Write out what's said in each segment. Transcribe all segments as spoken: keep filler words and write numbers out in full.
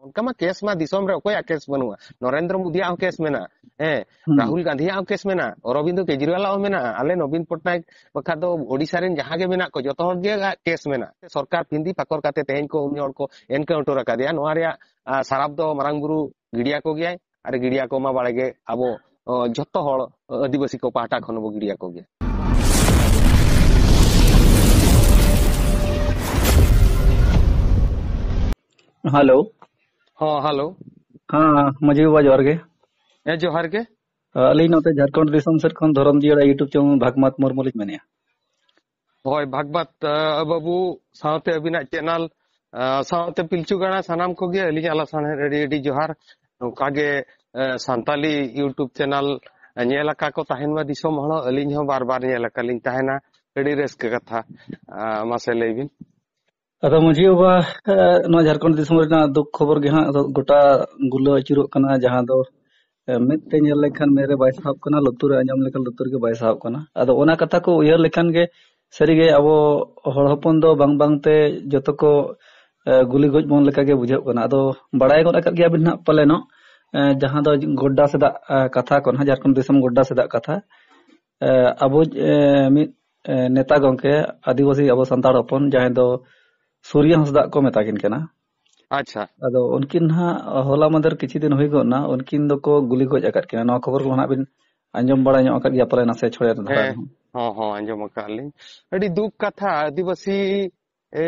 ᱚᱱᱠᱟ ᱢᱟ ᱠᱮᱥ ᱢᱟ ᱫᱤᱥᱚᱢ ᱨᱮ ᱚᱠᱚᱭᱟᱜ ᱠᱮᱥ ᱵᱟᱹᱱᱩᱜᱼᱟ? ᱱᱚᱨᱮᱱᱫᱨᱚ ᱢᱳᱫᱤᱭᱟᱜ ᱦᱚᱸ ᱠᱮᱥ ᱢᱮᱱᱟᱜᱼᱟ, ᱦᱮᱸ, ᱦᱩᱸ᱾ ᱨᱟᱦᱩᱞ ᱜᱟᱱᱫᱷᱤᱭᱟᱜ ᱦᱚᱸ ᱠᱮᱥ ᱢᱮᱱᱟᱜᱼᱟ, ᱚᱨᱚᱵᱤᱱᱫᱚ ᱠᱮᱡᱨᱤᱣᱟᱞᱟᱜ ᱦᱚᱸ ᱢᱮᱱᱟᱜᱼᱟ, ᱟᱞᱮ ᱱᱚᱵᱤᱱ ᱯᱚᱴᱱᱟᱭᱮᱠ ᱵᱟᱠᱷᱟᱡ ᱫᱚ ᱳᱰᱤᱥᱟ ᱨᱮᱱ ᱡᱟᱦᱟᱸ ᱜᱮ ᱢᱮᱱᱟᱜ ᱠᱚ, ᱡᱚᱛᱚ ᱦᱚᱲ ᱜᱮ ᱠᱮᱥ ᱢᱮᱱᱟᱜᱼᱟ᱾ ᱥᱚᱨᱠᱟᱨ ᱯᱷᱤᱸᱫᱤ ᱯᱟᱠᱚᱨ ᱠᱟᱛᱮ ᱛᱮᱦᱮᱧ ᱠᱚ ᱩᱱᱤ ᱦᱚᱲ ᱠᱚ ᱮᱱᱠᱟᱣᱩᱱᱴᱟᱨ ᱟᱠᱟᱫᱮᱭᱟ, ᱱᱚᱣᱟ ᱨᱮᱭᱟᱜ, ᱟ, ᱥᱟᱨᱟᱯ ᱫᱚ ᱢᱟᱨᱟᱝ ᱵᱩᱨᱩ ᱜᱤᱰᱤᱭᱟᱠᱚ ᱜᱮᱭᱟᱭ, ᱟᱨ ᱜᱤᱰᱤᱭᱟᱠᱚ ᱢᱟ ᱵᱟᱲᱮ ᱜᱮ ᱟᱵᱚ, ᱚ, ᱡᱚᱛᱚ ᱦᱚᱲ, ᱚ, ᱟᱹᱫᱤᱵᱟᱹᱥᱤ ᱠᱚ ᱯᱟᱦᱴᱟ ᱠᱷᱚᱱ ᱵᱚ ᱜᱤᱰᱤᱭᱟᱠᱚ ᱜᱮᱭᱟ᱾ ᱦᱮᱞᱳ᱾ ᱦᱚᱸ, ᱦᱮᱞᱳ᱾ ᱦᱮᱸ, ᱢᱟᱹᱡᱷᱤ ᱵᱟᱵᱟ, ᱡᱚᱦᱟᱨ ᱜᱮ᱾ ᱦᱮᱸ, ᱡᱚᱦᱟᱨ ᱜᱮ᱾ ᱟᱹᱞᱤᱧ ᱱᱚᱛᱮ ᱡᱷᱟᱲᱠᱷᱚᱸᱰ ᱫᱤᱥᱚᱢ ᱥᱮᱫ ᱠᱷᱚᱱ ᱫᱷᱚᱨᱚᱢ ᱡᱤᱭᱟᱹᱲ YouTube ᱪᱮᱱᱮᱞ ᱵᱷᱟᱜᱽᱢᱟᱛ ᱢᱩᱨᱢᱩ ᱞᱤᱧ ᱢᱮᱱᱮᱫᱼᱟ᱾ ᱦᱳᱭ, ᱵᱷᱟᱜᱽᱢᱟᱛ, ᱟ, ᱵᱟᱹᱵᱩ ᱥᱟᱶᱛᱮ ᱟᱹᱵᱤᱱᱟᱜ ᱪᱮᱱᱮᱞ, ᱟ, ᱥᱟᱶᱛᱮ ᱯᱤᱞᱪᱩ ᱜᱟᱲᱟ ᱥᱟᱱᱟᱢ ᱠᱚᱜᱮ ᱟᱹᱞᱤᱧᱟᱜ ᱞᱟᱥᱟᱬᱦᱮᱫ ᱟᱹᱰᱤ ᱟᱹᱰᱤ ᱡᱚᱦᱟᱨ᱾ ᱱᱚᱝᱠᱟ ᱜᱮ, ᱟ, ᱥᱟᱱᱛᱟᱞᱤ YouTube ᱪᱮᱱᱮᱞ ᱧᱮᱞ ᱟᱠᱟ ᱠᱚ ᱛᱟᱦᱮᱱ ᱢᱟ ᱫᱤᱥᱚᱢ ᱦᱚᱲ ᱦᱚᱸ, ᱟᱹᱞᱤᱧ ᱦᱚᱸ ᱵᱟᱨ ᱵᱟᱨ ᱧᱮᱞ ᱟᱠᱟ ᱞᱤᱧ ᱛᱟᱦᱮᱱᱟ᱾ ᱟᱹᱰᱤ ᱨᱟᱹᱥᱠᱟᱹ ᱠᱟᱛᱷᱟ᱾ ᱟ, ᱢᱟᱥᱮ ᱞᱟᱹᱭ ᱵᱤᱱ᱾ ᱟᱫᱚ ᱢᱟᱹᱡᱷᱤ ᱵᱟᱵᱟ, ᱮ, ᱱᱚᱣᱟ ᱡᱷᱟᱲᱠᱷᱚᱸᱰ ᱫᱤᱥᱚᱢ ᱨᱮᱱᱟᱜ ᱫᱩᱠ ᱠᱷᱚᱵᱚᱨ ᱜᱮ ᱦᱟᱸᱜ ᱟᱫᱚ ᱜᱚᱴᱟ ᱜᱩᱞᱟᱹ ᱟᱹᱪᱩᱨᱚᱜ ᱠᱟᱱᱟ, ᱡᱟᱦᱟᱸ ᱫᱚ, ᱮ, ᱢᱮᱫ ᱛᱮ ᱧᱮᱞ ᱞᱮᱠᱷᱟᱱ ᱢᱮᱫ ᱨᱮ ᱵᱟᱭ ᱥᱟᱦᱟᱵ ᱠᱟᱱᱟ, ᱞᱩᱛᱩᱨ ᱨᱮ ᱟᱸᱡᱚᱢ ᱞᱮᱠᱷᱟᱱ ᱞᱩᱛᱩᱨ ᱜᱮ ᱵᱟᱭ ᱥᱟᱦᱟᱵ ᱠᱟᱱᱟ᱾ ᱟᱫᱚ ᱚᱱᱟ ᱠᱟᱛᱷᱟ ᱠᱚ ᱩᱭᱦᱟᱹᱨ ᱞᱮᱠᱷᱟᱱ ᱜᱮ ᱥᱟᱹᱨᱤᱜᱮ ᱟᱵᱚ ᱦᱚᱲ ᱦᱚᱯᱚᱱ ᱫᱚ ᱵᱟᱝ ᱵᱟᱝ ᱛᱮ ᱡᱚᱛᱚ ᱠᱚ, ᱮ, ᱜᱩᱞᱤ ᱜᱚᱡ ᱵᱚᱱ ᱞᱮᱠᱟ ᱜᱮ ᱵᱩᱡᱷᱟᱹᱜ ᱠᱟᱱᱟ᱾ ᱟᱫᱚ ᱵᱟᱲᱟᱭ ᱜᱚᱫ ᱟᱠᱟᱫ ᱜᱮᱭᱟ ᱵᱤᱱ ᱦᱟᱸᱜ ᱯᱟᱞᱮᱱᱚᱜ, ᱮ, ᱡᱟᱦᱟᱸ ᱫᱚ ᱜᱚᱰᱰᱟ ᱥᱮᱫᱟᱜ, ᱮ, ᱠᱟᱛᱷᱟ ᱠᱚ ᱱᱟᱦᱟᱜ, ᱡᱷᱟᱲᱠᱷᱚᱸᱰ ᱫᱤᱥᱚᱢ ᱜᱚᱰᱰᱟ ᱥᱮᱫᱟᱜ ᱠᱟᱛᱷᱟ᱾ ᱮ, ᱟᱵᱚ, ᱮ, ᱢᱤᱫ, ᱮ, ᱱᱮᱛᱟ ᱜᱚᱝᱠᱮ, ᱟᱹᱫᱤᱵᱟᱹᱥᱤ ᱟᱵᱚ ᱥᱟᱱᱛᱟᱲ ᱦᱚᱯᱚᱱ, ᱡᱟᱦᱟᱸᱭ ᱫᱚ ᱥᱩᱨᱤᱭᱟ ᱦᱟᱸᱥᱫᱟᱜ ᱠᱚ ᱢᱮᱛᱟ ᱠᱤᱱ ᱠᱟᱱᱟ᱾ ᱟᱪᱪᱷᱟ᱾ ᱟᱫᱚ ᱩᱱᱠᱤᱱ ᱦᱟᱸᱜ ᱦᱚᱞᱟ ᱢᱟᱫᱷᱮᱨ ᱠᱤᱪᱷᱩ ᱫᱤᱱ ᱦᱩᱭ ᱜᱚᱫ ᱱᱟ, ᱩᱱᱠᱤᱱ ᱫᱚᱠᱚ ᱜᱩᱞᱤ ᱜᱚᱡ ᱟᱠᱟᱫ ᱠᱤᱱᱟ᱾ ᱱᱚᱣᱟ ᱠᱷᱚᱵᱚᱨ ᱠᱚ ᱦᱟᱸᱜ ᱵᱤᱱ ᱟᱸᱡᱚᱢ ᱵᱟᱲᱟ ᱧᱚᱜ ᱟᱠᱟᱫ ᱜᱮᱭᱟ ᱯᱟᱞᱮ, ᱱᱟᱥᱮ ᱪᱷᱚᱲᱮ ᱫᱷᱟᱨᱟ ᱦᱮᱸ, ᱨᱮᱦᱚᱸ᱾ ᱦᱚᱸ, ᱦᱚᱸ, ᱟᱸᱡᱚᱢ ᱟᱠᱟᱫ ᱞᱤᱧ᱾ ᱟᱹᱰᱤ ᱫᱩᱠ ᱠᱟᱛᱷᱟ, ᱟᱹᱫᱤᱵᱟᱹᱥᱤ, ᱮ,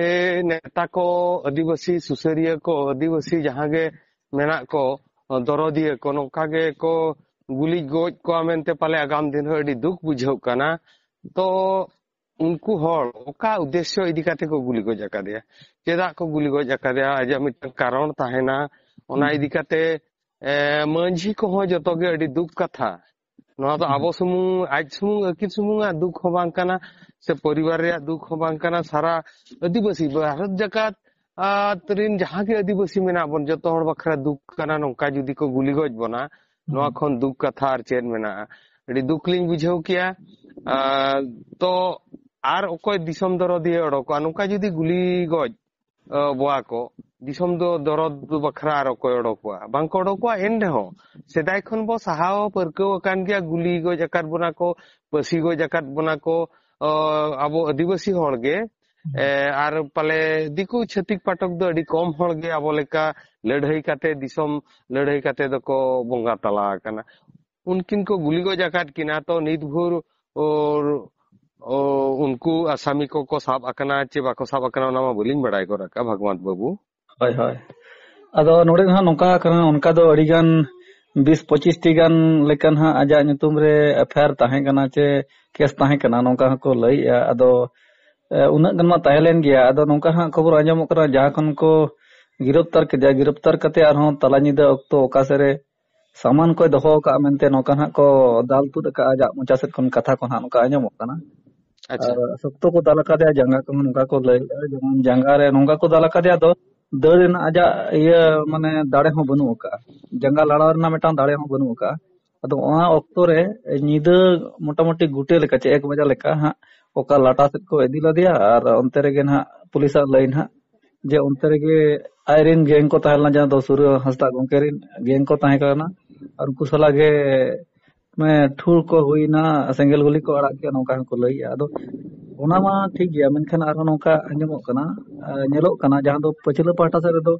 ᱱᱮᱛᱟ ᱠᱚ, ᱟᱹᱫᱤᱵᱟᱹᱥᱤ ᱥᱩᱥᱟᱹᱨᱤᱭᱟᱹ ᱠᱚ, ᱟᱹᱫᱤᱵᱟᱹᱥᱤ ᱡᱟᱦᱟᱸ ᱜᱮ ᱢᱮᱱᱟᱜ ᱠᱚ, ᱫᱚᱨᱚᱫᱤᱭᱟᱹ ᱠᱚ, ᱱᱚᱝᱠᱟ ᱜᱮ ᱠᱚ ᱜᱩᱞᱤ ᱜᱚᱡ ᱠᱚᱣᱟ ᱢᱮᱱᱛᱮ ᱯᱟᱞᱮ ᱟᱜᱟᱢ ᱫᱤᱱ ᱦᱚᱸ ᱟᱹᱰᱤ ᱫᱩᱠ ᱵᱩᱡᱷᱟᱹᱜ ᱠᱟᱱᱟ᱾ ᱛᱚ ᱩᱱᱠᱩ ᱦᱚᱲ ᱚᱠᱟ ᱩᱫᱽᱫᱮᱥᱥᱚ ᱤᱫᱤ ᱠᱟᱛᱮ ᱠᱚ ᱜᱩᱞᱤ ᱜᱚᱡ ᱟᱠᱟᱫᱮᱭᱟ? ᱪᱮᱫᱟᱜ ᱠᱚ ᱜᱩᱞᱤ ᱜᱚᱡ ᱟᱠᱟᱫᱮᱭᱟ? ᱟᱡᱟᱜ ᱢᱤᱫᱴᱟᱝ ᱠᱟᱨᱚᱱ ᱛᱟᱦᱮᱱᱟ᱾ ᱚᱱᱟ ᱦᱩᱸ᱾ ᱤᱫᱤ ᱠᱟᱛᱮ, ᱮ, ᱢᱟᱹᱡᱷᱤ ᱠᱚᱦᱚᱸ ᱡᱚᱛᱚ ᱜᱮ ᱟᱹᱰᱤ ᱫᱩᱠ ᱠᱟᱛᱷᱟ᱾ ᱱᱚᱣᱟ ᱫᱚ ᱦᱩᱸ᱾ ᱟᱵᱚ ᱥᱩᱢᱩᱝ, ᱟᱡ ᱥᱩᱢᱩᱝ, ᱟᱹᱠᱤᱱ ᱥᱩᱢᱩᱝᱟᱜ ᱫᱩᱠ ᱦᱚᱸ ᱵᱟᱝ ᱠᱟᱱᱟ, ᱥᱮ ᱯᱚᱨᱤᱵᱟᱨ ᱨᱮᱭᱟᱜ ᱫᱩᱠ ᱦᱚᱸ ᱵᱟᱝ ᱠᱟᱱᱟ᱾ ᱥᱟᱨᱟ ᱟᱹᱫᱤᱵᱟᱹᱥᱤ ᱵᱷᱟᱨᱚᱛ ᱡᱟᱠᱟᱛ, ᱟ, ᱨᱤᱱ ᱡᱟᱦᱟᱸ ᱜᱮ ᱟᱹᱫᱤᱵᱟᱹᱥᱤ ᱢᱮᱱᱟᱜ ᱵᱚᱱ, ᱡᱚᱛᱚ ᱦᱚᱲ ᱵᱟᱠᱷᱨᱟ ᱫᱩᱠ ᱠᱟᱱᱟ᱾ ᱱᱚᱝᱠᱟ ᱡᱩᱫᱤ ᱠᱚ ᱜᱩᱞᱤ ᱜᱚᱡ ᱵᱚᱱᱟ, ᱱᱚᱣᱟ ᱦᱩᱸ᱾ ᱠᱷᱚᱱ ᱫᱩᱠ ᱠᱟᱛᱷᱟ ᱟᱨ ᱪᱮᱫ ᱢᱮᱱᱟᱜᱼᱟ? ᱟᱹᱰᱤ ᱫᱩᱠ ᱞᱤᱧ ᱵᱩᱡᱷᱟᱹᱣ ᱠᱮᱭᱟ᱾ ᱟ, ᱛᱚ ᱟᱨ ᱚᱠᱚᱭ ᱫᱤᱥᱚᱢ ᱫᱚᱨᱚᱫᱤᱭᱟᱹ ᱚᱰᱚᱠᱚᱜᱼᱟ? ᱱᱚᱝᱠᱟ ᱡᱩᱫᱤ ᱜᱩᱞᱤ ᱜᱚᱡ, ᱟ, ᱵᱚᱣᱟ ᱠᱚ, ᱫᱤᱥᱚᱢ ᱫᱚ ᱫᱚᱨᱚᱫ ᱵᱟᱠᱷᱨᱟ ᱟᱨ ᱚᱠᱚᱭ ᱚᱰᱚᱠᱚᱜᱼᱟ? ᱵᱟᱝᱠᱚ ᱚᱰᱚᱠᱚᱜᱼᱟ᱾ ᱮᱱ ᱨᱮᱦᱚᱸ ᱥᱮᱫᱟᱭ ᱠᱷᱚᱱ ᱵᱚ ᱥᱟᱦᱟᱣ ᱯᱟᱹᱨᱠᱟᱹᱣ ᱟᱠᱟᱱ ᱜᱮᱭᱟ, ᱜᱩᱞᱤ ᱜᱚᱡ ᱟᱠᱟᱫ ᱵᱚᱱᱟ ᱠᱚ, ᱯᱟᱹᱥᱤ ᱜᱚᱡ ᱟᱠᱟᱫ ᱵᱚᱱᱟ ᱠᱚ, ᱚ, ᱟᱵᱚ ᱟᱹᱫᱤᱵᱟᱹᱥᱤ ᱦᱚᱲ ᱜᱮ᱾ ᱮ, ᱟᱨ ᱯᱟᱞᱮ ᱫᱤᱠᱩ ᱪᱷᱟᱹᱛᱤᱠ ᱯᱟᱴᱚᱠ ᱫᱚ ᱟᱹᱰᱤ ᱠᱚᱢ ᱦᱚᱲ ᱜᱮ ᱟᱵᱚ ᱞᱮᱠᱟ ᱞᱟᱹᱲᱦᱟᱹᱭ ᱠᱟᱛᱮ, ᱫᱤᱥᱚᱢ ᱞᱟᱹᱲᱦᱟᱹᱭ ᱠᱟᱛᱮ ᱫᱚᱠᱚ ᱵᱚᱸᱜᱟ ᱛᱟᱞᱟ ᱟᱠᱟᱱᱟ᱾ ᱩᱱᱠᱤᱱ ᱠᱚ ᱜᱩᱞᱤ ᱜᱚᱡ ᱟᱠᱟᱫ ᱠᱤᱱᱟ, ᱛᱚ ᱱᱤᱛ ᱵᱷᱳᱨ ᱳᱨ, ᱳ, ᱩᱱᱠᱩ ᱟᱥᱟᱢᱤ ᱠᱚᱠᱚ ᱥᱟᱵ ᱟᱠᱟᱱᱟ ᱪᱮ ᱵᱟᱠᱚ ᱥᱟᱵ ᱟᱠᱟᱱᱟ, ᱚᱱᱟ ᱢᱟ ᱵᱟᱹᱞᱤᱧ ᱵᱟᱲᱟᱭ ᱜᱚᱫ ᱟᱠᱟᱫᱼᱟ, ᱵᱷᱟᱜᱽᱣᱟᱱᱛ ᱵᱟᱹᱵᱩ᱾ ᱦᱳᱭ, ᱦᱳᱭ᱾ ᱟᱫᱚ ᱱᱚᱰᱮ ᱫᱚ ᱦᱟᱸᱜ ᱱᱚᱝᱠᱟ ᱠᱟᱱᱟ, ᱚᱱᱠᱟ ᱫᱚ ᱟᱹᱰᱤ ᱜᱟᱱ ᱵᱤᱥ ᱯᱚᱸᱪᱤᱥ ᱴᱤ ᱜᱟᱱ ᱞᱮᱠᱟᱱ ᱦᱟᱸᱜ ᱟᱡᱟᱜ ᱧᱩᱛᱩᱢ ᱨᱮ ᱮᱯᱷ ᱟᱭ ᱟᱨ ᱛᱟᱦᱮᱸ ᱠᱟᱱᱟ ᱪᱮ ᱠᱮᱥ ᱛᱟᱦᱮᱸ ᱠᱟᱱᱟ, ᱱᱚᱝᱠᱟ ᱦᱚᱸᱠᱚ ᱞᱟᱹᱭᱮᱜᱼᱟ᱾ ᱟᱫᱚ, ᱮ, ᱩᱱᱟᱹᱜ ᱜᱟᱱ ᱢᱟ ᱛᱟᱦᱮᱸ ᱞᱮᱱ ᱜᱮᱭᱟ᱾ ᱟᱫᱚ ᱱᱚᱝᱠᱟ ᱦᱟᱸᱜ ᱠᱷᱚᱵᱚᱨ ᱟᱸᱡᱚᱢᱚᱜ ᱠᱟᱱᱟ, ᱡᱟᱦᱟᱸ ᱠᱷᱚᱱ ᱠᱚ ᱜᱤᱨᱟᱯᱛᱟᱨ ᱠᱮᱫᱮᱭᱟ, ᱜᱤᱨᱟᱯᱛᱟᱨ ᱠᱟᱛᱮ ᱟᱨᱦᱚᱸ ᱛᱟᱞᱟ ᱧᱤᱫᱟᱹ ᱚᱠᱛᱚ ᱚᱠᱟ ᱥᱮᱫ ᱨᱮ ᱥᱟᱢᱟᱱ ᱠᱚᱭ ᱫᱚᱦᱚ ᱟᱠᱟᱫᱼᱟ ᱢᱮᱱᱛᱮ ᱱᱚᱝᱠᱟ ᱦᱟᱸᱜ ᱠᱚ ᱫᱟᱞ ᱛᱩᱫ ᱟᱠᱟᱫᱼᱟ, ᱟᱡᱟᱜ ᱢᱚᱪᱟ ᱥᱮᱫ ᱠᱷᱚᱱ ᱠᱟᱛᱷᱟ ᱠᱚ ᱦᱟᱸᱜ ᱱᱚᱝᱠᱟ ᱟᱸᱡᱚᱢᱚᱜ ᱠᱟᱱᱟ᱾ ᱟᱪᱪᱷᱟ᱾ ᱟᱨ ᱥᱚᱠᱛᱚ ᱠᱚ ᱫᱟᱞ ᱟᱠᱟᱫᱮᱭᱟ, ᱡᱟᱸᱜᱟ ᱠᱚᱦᱚᱸ ᱱᱚᱝᱠᱟ ᱠᱚ ᱞᱟᱹᱭᱮᱫᱼᱟ, ᱡᱮᱢᱚᱱ ᱡᱟᱸᱜᱟ ᱨᱮ ᱱᱚᱝᱠᱟ ᱠᱚ ᱫᱟᱞ ᱟᱠᱟᱫᱮᱭᱟ, ᱟᱫᱚ ᱫᱟᱹᱲ ᱨᱮᱱᱟᱜ ᱟᱡᱟᱜ ᱤᱭᱟᱹ ᱢᱟᱱᱮ ᱫᱟᱲᱮ ᱦᱚᱸ ᱵᱟᱹᱱᱩᱜ ᱟᱠᱟᱫᱼᱟ, ᱡᱟᱸᱜᱟ ᱞᱟᱲᱟᱣ ᱨᱮᱱᱟᱜ ᱢᱤᱫᱴᱟᱝ ᱫᱟᱲᱮ ᱦᱚᱸ ᱵᱟᱹᱱᱩᱜ ᱟᱠᱟᱫᱼᱟ᱾ ᱟᱫᱚ ᱚᱱᱟ ᱚᱠᱛᱚ ᱨᱮ ᱧᱤᱫᱟᱹ ᱢᱚᱴᱟᱢᱩᱴᱤ ᱜᱩᱴᱮ ᱞᱮᱠᱟ ᱪᱮ ᱮᱠ ᱵᱟᱡᱟ ᱞᱮᱠᱟ ᱦᱟᱸᱜ ᱚᱠᱟ ᱞᱟᱴᱟ ᱥᱮᱫ ᱠᱚ ᱤᱫᱤ ᱞᱮᱫᱮᱭᱟ, ᱟᱨ ᱚᱱᱛᱮ ᱨᱮᱜᱮ ᱱᱟᱦᱟᱜ ᱯᱩᱞᱤᱥᱟᱜ ᱞᱟᱹᱭᱤᱱ ᱦᱟᱸᱜ ᱡᱮ ᱚᱱᱛᱮ ᱨᱮᱜᱮ ᱟᱡᱨᱮᱱ ᱜᱮᱝ ᱠᱚ ᱛᱟᱦᱮᱸ ᱞᱮᱱᱟ, ᱡᱟᱦᱟᱸ ᱫᱚ ᱥᱩᱨᱭᱚ ᱦᱟᱸᱥᱫᱟ ᱜᱚᱢᱠᱮ ᱨᱮᱱ ᱜᱮᱝ ᱠᱚ ᱛᱟᱦᱮᱸ ᱠᱟᱱᱟ, ᱟᱨ ᱩᱱᱠᱩ ᱥᱟᱞᱟᱜ ᱜᱮ ᱢᱟᱱᱮ ᱴᱷᱩᱲ ᱠᱚ ᱦᱩᱭᱱᱟ, ᱥᱮᱸᱜᱮᱞ ᱜᱩᱞᱤ ᱠᱚ ᱟᱲᱟᱜ ᱠᱮᱜᱼᱟ, ᱱᱚᱝᱠᱟ ᱦᱚᱸᱠᱚ ᱞᱟᱹᱭᱮᱜᱼᱟ᱾ ᱟᱫᱚ ᱚᱱᱟ ᱢᱟ ᱴᱷᱤᱠ ᱜᱮᱭᱟ, ᱢᱮᱱᱠᱷᱟᱱ ᱟᱨᱦᱚᱸ ᱱᱚᱝᱠᱟ ᱟᱸᱡᱚᱢᱚᱜ ᱠᱟᱱᱟ, ᱟᱨ ᱧᱮᱞᱚᱜ ᱠᱟᱱᱟ, ᱡᱟᱦᱟᱸ ᱫᱚ ᱯᱟᱹᱪᱷᱞᱟᱹ ᱯᱟᱦᱴᱟ ᱥᱮᱫ ᱨᱮᱫᱚ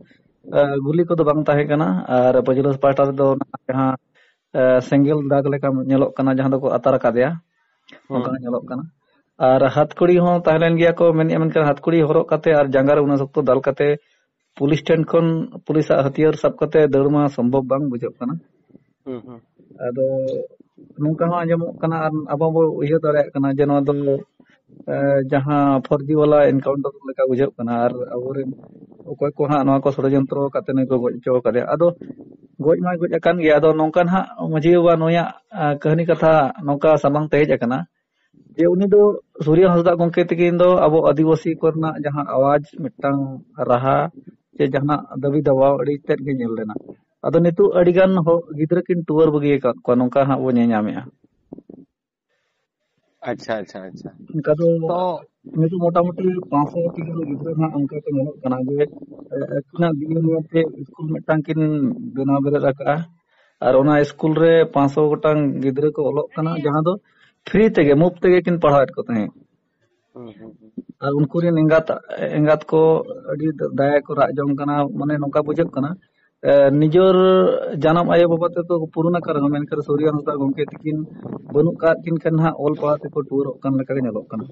ᱟᱨ ᱜᱩᱞᱤ ᱠᱚᱫᱚ ᱵᱟᱝ ᱛᱟᱦᱮᱸ ᱠᱟᱱᱟ, ᱟᱨ ᱯᱟᱹᱪᱷᱞᱟᱹ ᱯᱟᱦᱴᱟ ᱨᱮᱫᱚ ᱚᱱᱟ ᱡᱟᱦᱟᱸ, ᱟᱨ ᱥᱮᱸᱜᱮᱞ ᱫᱟᱜᱽ ᱞᱮᱠᱟ ᱧᱮᱞᱚᱜ ᱠᱟᱱᱟ, ᱡᱟᱦᱟᱸ ᱫᱚᱠᱚ ᱟᱛᱟᱨ ᱟᱠᱟᱫᱮᱭᱟ, ᱦᱩᱸ᱾ ᱚᱱᱠᱟ ᱧᱮᱞᱚᱜ ᱠᱟᱱᱟ᱾ ᱟᱨ ᱦᱟᱛᱠᱚᱲᱤ ᱦᱚᱸ ᱛᱟᱦᱮᱸ ᱞᱮᱱ ᱜᱮᱭᱟ ᱠᱚ ᱢᱮᱱᱮᱫᱼᱟ, ᱢᱮᱱᱠᱷᱟᱱ ᱦᱟᱛᱠᱚᱲᱤ ᱦᱚᱨᱚᱜ ᱠᱟᱛᱮ ᱟᱨ ᱡᱟᱸᱜᱟ ᱨᱮ ᱩᱱᱟᱹᱜ ᱥᱚᱠᱛᱚ ᱫᱟᱞ ᱠᱟᱛᱮ ᱯᱩᱞᱤᱥ ᱴᱷᱮᱱ ᱠᱷᱚᱱ ᱯᱩᱞᱤᱥᱟᱜ ᱦᱟᱹᱛᱭᱟᱹᱨ ᱥᱟᱵ ᱠᱟᱛᱮ ᱫᱟᱹᱲ ᱢᱟ ᱥᱚᱢᱵᱷᱚᱵ ᱵᱟᱝ ᱵᱩᱡᱷᱟᱹᱜ ᱠᱟᱱᱟ᱾ ᱦᱩᱸ, ᱦᱩᱸ᱾ ᱟᱫᱚ ᱱᱚᱝᱠᱟ ᱦᱚᱸ ᱟᱸᱡᱚᱢᱚᱜ ᱠᱟᱱᱟ, ᱟᱨ ᱟᱵᱚ ᱵᱚ ᱩᱭᱦᱟᱹᱨ ᱫᱟᱲᱮᱭᱟᱜ ᱠᱟᱱᱟ ᱡᱮ ᱱᱚᱣᱟ ᱫᱚ, ᱮ, ᱡᱟᱦᱟᱸ ᱯᱷᱚᱨᱡᱤ ᱣᱟᱞᱟ ᱮᱱᱠᱟᱣᱩᱱᱴᱟᱨ ᱞᱮᱠᱟ ᱵᱩᱡᱷᱟᱹᱜ ᱠᱟᱱᱟ, ᱟᱨ ᱟᱵᱚᱨᱮᱱ ᱚᱠᱚᱭ ᱠᱚ ᱦᱟᱸᱜ ᱱᱚᱣᱟ ᱠᱚ ᱥᱚᱲᱚᱡᱚᱱᱛᱨᱚ ᱠᱟᱛᱮ ᱱᱩᱭ ᱠᱚ ᱜᱚᱡ ᱦᱚᱪᱚ ᱠᱟᱫᱮᱭᱟ᱾ ᱟᱫᱚ ᱜᱚᱡ ᱢᱟᱭ ᱜᱚᱡ ᱟᱠᱟᱱ ᱜᱮᱭᱟ᱾ ᱟᱫᱚ ᱱᱚᱝᱠᱟ ᱱᱟᱦᱟᱜ ᱢᱟᱹᱡᱷᱤ ᱵᱟᱵᱟ ᱱᱩᱭᱟᱜ, ᱟ, ᱠᱟᱹᱦᱱᱤ ᱠᱟᱛᱷᱟ ᱱᱚᱝᱠᱟ ᱥᱟᱢᱟᱝ ᱛᱮ ᱦᱮᱡ ᱟᱠᱟᱱᱟ ᱡᱮ ᱩᱱᱤ ᱫᱚ ᱥᱩᱨᱭᱚ ᱦᱟᱸᱥᱫᱟ ᱜᱚᱢᱠᱮ ᱛᱤᱠᱤᱱ ᱫᱚ ᱟᱵᱚ ᱟᱹᱫᱤᱵᱟᱹᱥᱤ ᱠᱚᱨᱮᱱᱟᱜ ᱡᱟᱦᱟᱸ ᱟᱣᱟᱡ, ᱢᱤᱫᱴᱟᱝ ᱨᱟᱦᱟ ᱪᱮ ᱡᱟᱦᱟᱱᱟᱜ ᱫᱟᱹᱵᱤ ᱫᱟᱵᱟᱣ ᱟᱹᱰᱤ ᱛᱮᱫ ᱜᱮ ᱧᱮᱞ ᱞᱮᱱᱟ᱾ ᱟᱫᱚ ᱱᱤᱛᱚᱜ ᱟᱹᱰᱤ ᱜᱟᱱ ᱦᱚᱲ, ᱜᱤᱫᱽᱨᱟᱹ ᱠᱤᱱ ᱴᱩᱣᱟᱹᱨ ᱵᱟᱹᱜᱤ ᱟᱠᱟᱫ ᱠᱚᱣᱟ, ᱱᱚᱝᱠᱟ ᱦᱟᱸᱜ ᱵᱚ ᱧᱮᱞ ᱧᱟᱢᱮᱜᱼᱟ᱾ ᱟᱪᱪᱷᱟ, ᱟᱪᱪᱷᱟ, ᱟᱪᱪᱷᱟ᱾ ᱚᱱᱠᱟ ᱫᱚ ᱛᱚ, ᱱᱤᱛᱚᱜ ᱢᱚᱴᱟᱢᱩᱴᱤ ᱯᱟᱸᱪᱥᱚ ᱜᱟᱱ ᱜᱤᱫᱽᱨᱟᱹ ᱦᱟᱸᱜ ᱚᱱᱠᱟ ᱠᱚ ᱧᱮᱞᱚᱜ ᱠᱟᱱᱟ ᱡᱮ, ᱮ, ᱟᱹᱠᱤᱱᱟᱜ ᱵᱤᱱᱟᱹ ᱱᱤᱭᱟᱹᱛᱮ ᱥᱠᱩᱞ ᱢᱤᱫᱴᱟᱝ ᱠᱤᱱ ᱵᱮᱱᱟᱣ ᱵᱮᱨᱮᱫ ᱟᱠᱟᱫᱼᱟ᱾ ᱟᱨ ᱚᱱᱟ ᱥᱠᱩᱞ ᱨᱮ ᱯᱟᱸᱪᱥᱚ ᱜᱚᱴᱟᱝ ᱜᱤᱫᱽᱨᱟᱹ ᱠᱚ ᱚᱞᱚᱜ ᱠᱟᱱᱟ, ᱡᱟᱦᱟᱸ ᱫᱚ ᱯᱷᱨᱤ ᱛᱮᱜᱮ, ᱢᱩᱯ ᱛᱮᱜᱮ ᱠᱤᱱ ᱯᱟᱲᱦᱟᱣᱮᱫ ᱠᱚ ᱛᱟᱦᱮᱸᱫ᱾ ᱦᱩᱸ, ᱦᱩᱸ, ᱦᱩᱸ᱾ ᱟᱨ ᱩᱱᱠᱩ ᱨᱮᱱ ᱮᱸᱜᱟᱛ, ᱮᱸᱜᱟᱛ ᱠᱚ ᱟᱹᱰᱤ ᱫᱟᱭᱟ ᱠᱚ ᱨᱟᱜ ᱡᱚᱝ ᱠᱟᱱᱟ, ᱢᱟᱱᱮ ᱱᱚᱝᱠᱟ ᱵᱩᱡᱷᱟᱹᱜ ᱠᱟᱱᱟ, ᱮ, ᱱᱤᱡᱚᱨ ᱡᱟᱱᱟᱢ ᱟᱭᱳ ᱵᱟᱵᱟ ᱛᱮᱠᱚ ᱯᱩᱨᱩᱱ ᱟᱠᱟᱱ ᱨᱮᱦᱚᱸ, ᱢᱮᱱᱠᱷᱟᱱ ᱥᱩᱨᱤᱭᱟ ᱦᱟᱸᱥᱫᱟ ᱜᱚᱢᱠᱮ ᱛᱤᱠᱤᱱ ᱵᱟᱹᱱᱩᱜ ᱠᱟᱜ ᱠᱤᱱ ᱠᱷᱟᱱ ᱦᱟᱸᱜ ᱚᱞ ᱯᱟᱲᱦᱟᱣ ᱛᱮᱠᱚ ᱴᱩᱣᱟᱹᱨᱚᱜ ᱠᱟᱱ ᱞᱮᱠᱟ ᱜᱮ ᱧᱮᱞᱚᱜ ᱠᱟᱱᱟ᱾